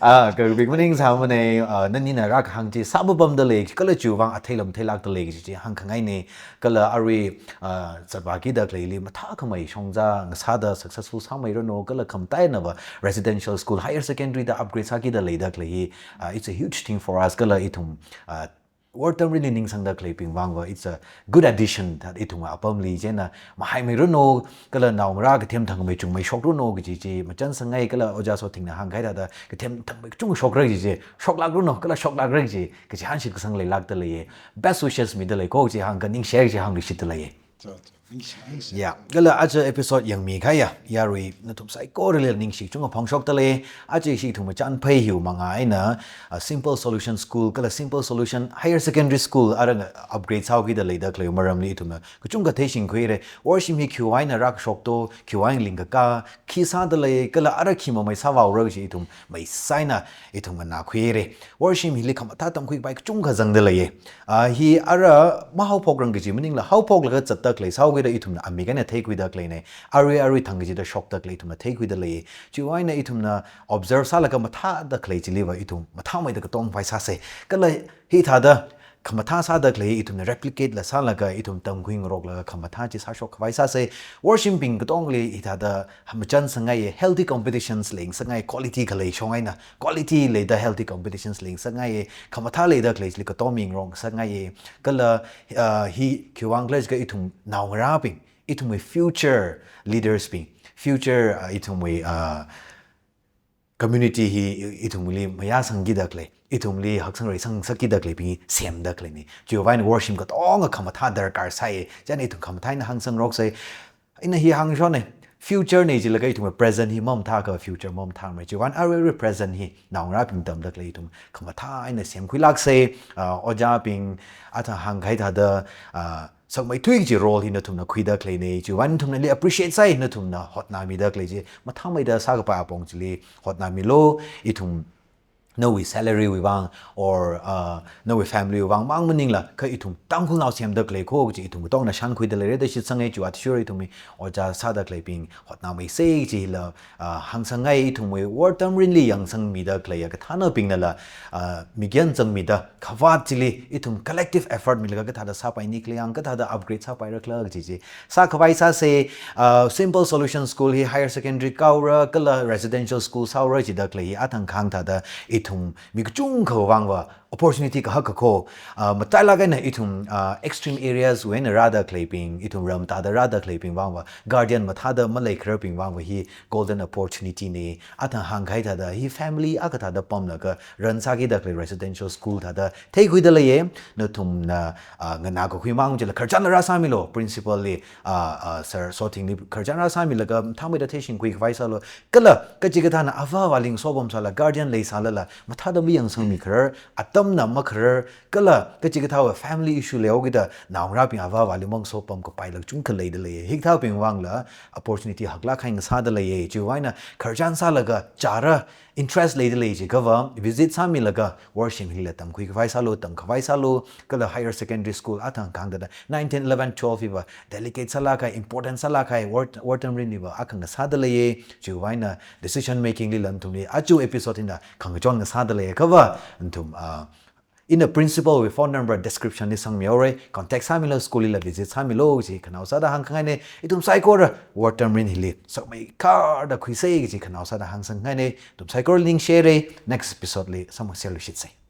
Ah, kakapik maningsāmana, ah, nanina rākahāng chi sāpapamda lei, kala chiwuivang athei lam theilākda lei kaji chi hāngkhangaina, kala arui, ah, zatvākida khaleili mathākhamei shongza ngasāda successful sāmeiranu, kala khamatainava residential school, higher secondary da upgrade sākida leida khalei hi, ah, it's a huge thing for us, kala ithum, ah, wortamli ningsangda khaleibing vangva, it's a good addition that ithum apamli chieina mahaimeiranu, kala naongarā kathem thangmei chungmei shokranu kaji chi machan sāngai, kala Ojā Sothingna hāngkahai thāda kathem thangmei kachung shokra kaji chi, shoklākranu, kala shoklākra kaji, kaji hanshit kasang leilākda lei. Best wishes mida lei ko chi hāngkha ningshi kaji hāngluishitda lei. Cha, cha. Ningshi, ningshi. Ya, kala aja episode yangmi kahaiya yarui nathum saikorali ningshi kachungkha phongshokda lei. Aja ishi ithum chānphai hiwui mangā eina, ah, Simple Solution School, kala Simple Solution Higher Secondary School, arui upgrade sāhaokida leida khalei maramli ithumna kachungkha theishingkhuira. Worship hi khiwui eina rākashok to, khiwui eina lingkakā, khi sāda lei, kala arui khi mamei sāvāhaora kaji ithum maisai eina ithum nganākhuira. Worship hili khamathā tamkhuikapai kachungkha zangda lei. Ah, hi arui mahaophokrang kaji maningla, haophoklaga zatda khalei sāhaokida ithumna amik eina theikhuida khaleina. Arui arui thang kachida shokda khalei ithumna theikhuida lei. Chiwui eina ithumna observe sālaga mathāda khalei chiliva ithum mathāmeida katongpai sāsa. Kala hithāda khamathā sāda khalei ithumna replicate la sālaga ithum tamkhuingaroklaga khamathā chi sāshok khavai sāsei. Worshipbing katongli hithāda machān sāngaiye, healthy competitions leng sāngai, quality khalei shong eina, quality leida healthy competitions leng sāngaiye, khamathā leida khalei chili katom yingrong sāngaiye, kala, ah, hi khiwuivang khala jiakha ithum naongarābing, ithumwui future leaders bing, future, ah, ithumwui, ah, community hi ithumli mayāsangkida khalei, ithumli haksang reisang sākida khaleibing semda khaleine. Chiwuivang worship katonga khamathā darkar sāye. Chieina ithum khamathā eina hāngsangroksei. Ina hi hāngshone. Future ne jilaga ithumwui present hi mamathā akha future mamathāmei. Chiwuivang aruirui present hi naongarābing tamda khalei ithum khamathā eina semkhuilaksei. Ah, ojābing, athang hāngkahai thāda, ah, sakmeithui kaji role hi nathumna khuida khaleine. Chiwuivang nathumnali appreciate sāi, nathumna hotnāmida khalei chi mathāmeida sākapai apong chili hotnāmilu. Ithum nawui salary wui vang or, uh, nawui family wui vang mang maningla, kha ithum Tangkhulnao semda khalei kho kaji ithum katongna shānkhuida leira da shitsangei. Chiwui athishurda ithumwui ojā sāda khaleibing hotnāmeisei kajila, uh, hāngsangngai. Ithumwui wortam rinli yangsangmida khaleiya kathānabingnala, uh, mikyan zangmida khavāt chili ithum collective effort milaga kathāda sāpaini khala, yang kathāda upgrade sāpaira khala kaji chi sākhavai sāsei. Uh, Simple Solution School hi higher secondary kaora kala residential school sāora jida khalei hi athang kahāng thāda ithum mi kachungkha vangva opportunity kahak kakho, uh, matailāk eina ithum, uh, extreme areas wui eina rāda khaleibing, ithum ram tāda rāda khaleibing vangva, guardian mathāda maleikhararbing vangva hi golden opportunity ne. Athang hāngkahai thāda hi family akha thāda pamlaga run sākida khalei residential school thāda theikhuida leiye. Nathumna, ah, nganā kakhui mang chila khararchan rāsāmilu, principal li, ah, ah, Sir Sothingli khararchan rāsāmilaga mathāmeida theishingkhui khavai sālu. Kala kachikathāna avā avali ngasopam sāla, guardian leisālala mathāda mayangsangmi kharar, atamna makharar, kala kachikathāwui family issue leihaokida naongarābing avā avali mangasopam kapaila kachungkha leida leiye. Hikathābing vangla opportunity haklāk kahai ngasāda leiye. Chiwuivang eina khararchan sālaga chāra, interest leida lei jiakhava visit sāmilaga worship hila tamkhui khavai sālu, tamkhavai sālu, kala higher secondary school athang kahāng thāda nine, ten, eleven, twelve hiva delicate sālāk kahai, important sālāk kahai, wor-, wortam rinliva akha ngasāda leiye. Chiwuivang eina decision making lila nathumli aja episode hina khangachon ngasāda leiye. Khava nathum, ah, ina principal wui phone number description li sangmihaora, contact sāmilu, school lila visit sāmilu kaji khanaowa sāda hāngkhangaine. Ithum saikora wortam rin hili sakmeikharda khuisei kaji khanaowa sāda hāngsangngaine. Ithum saikora ningshihaira, next episode li samphangluishitsei.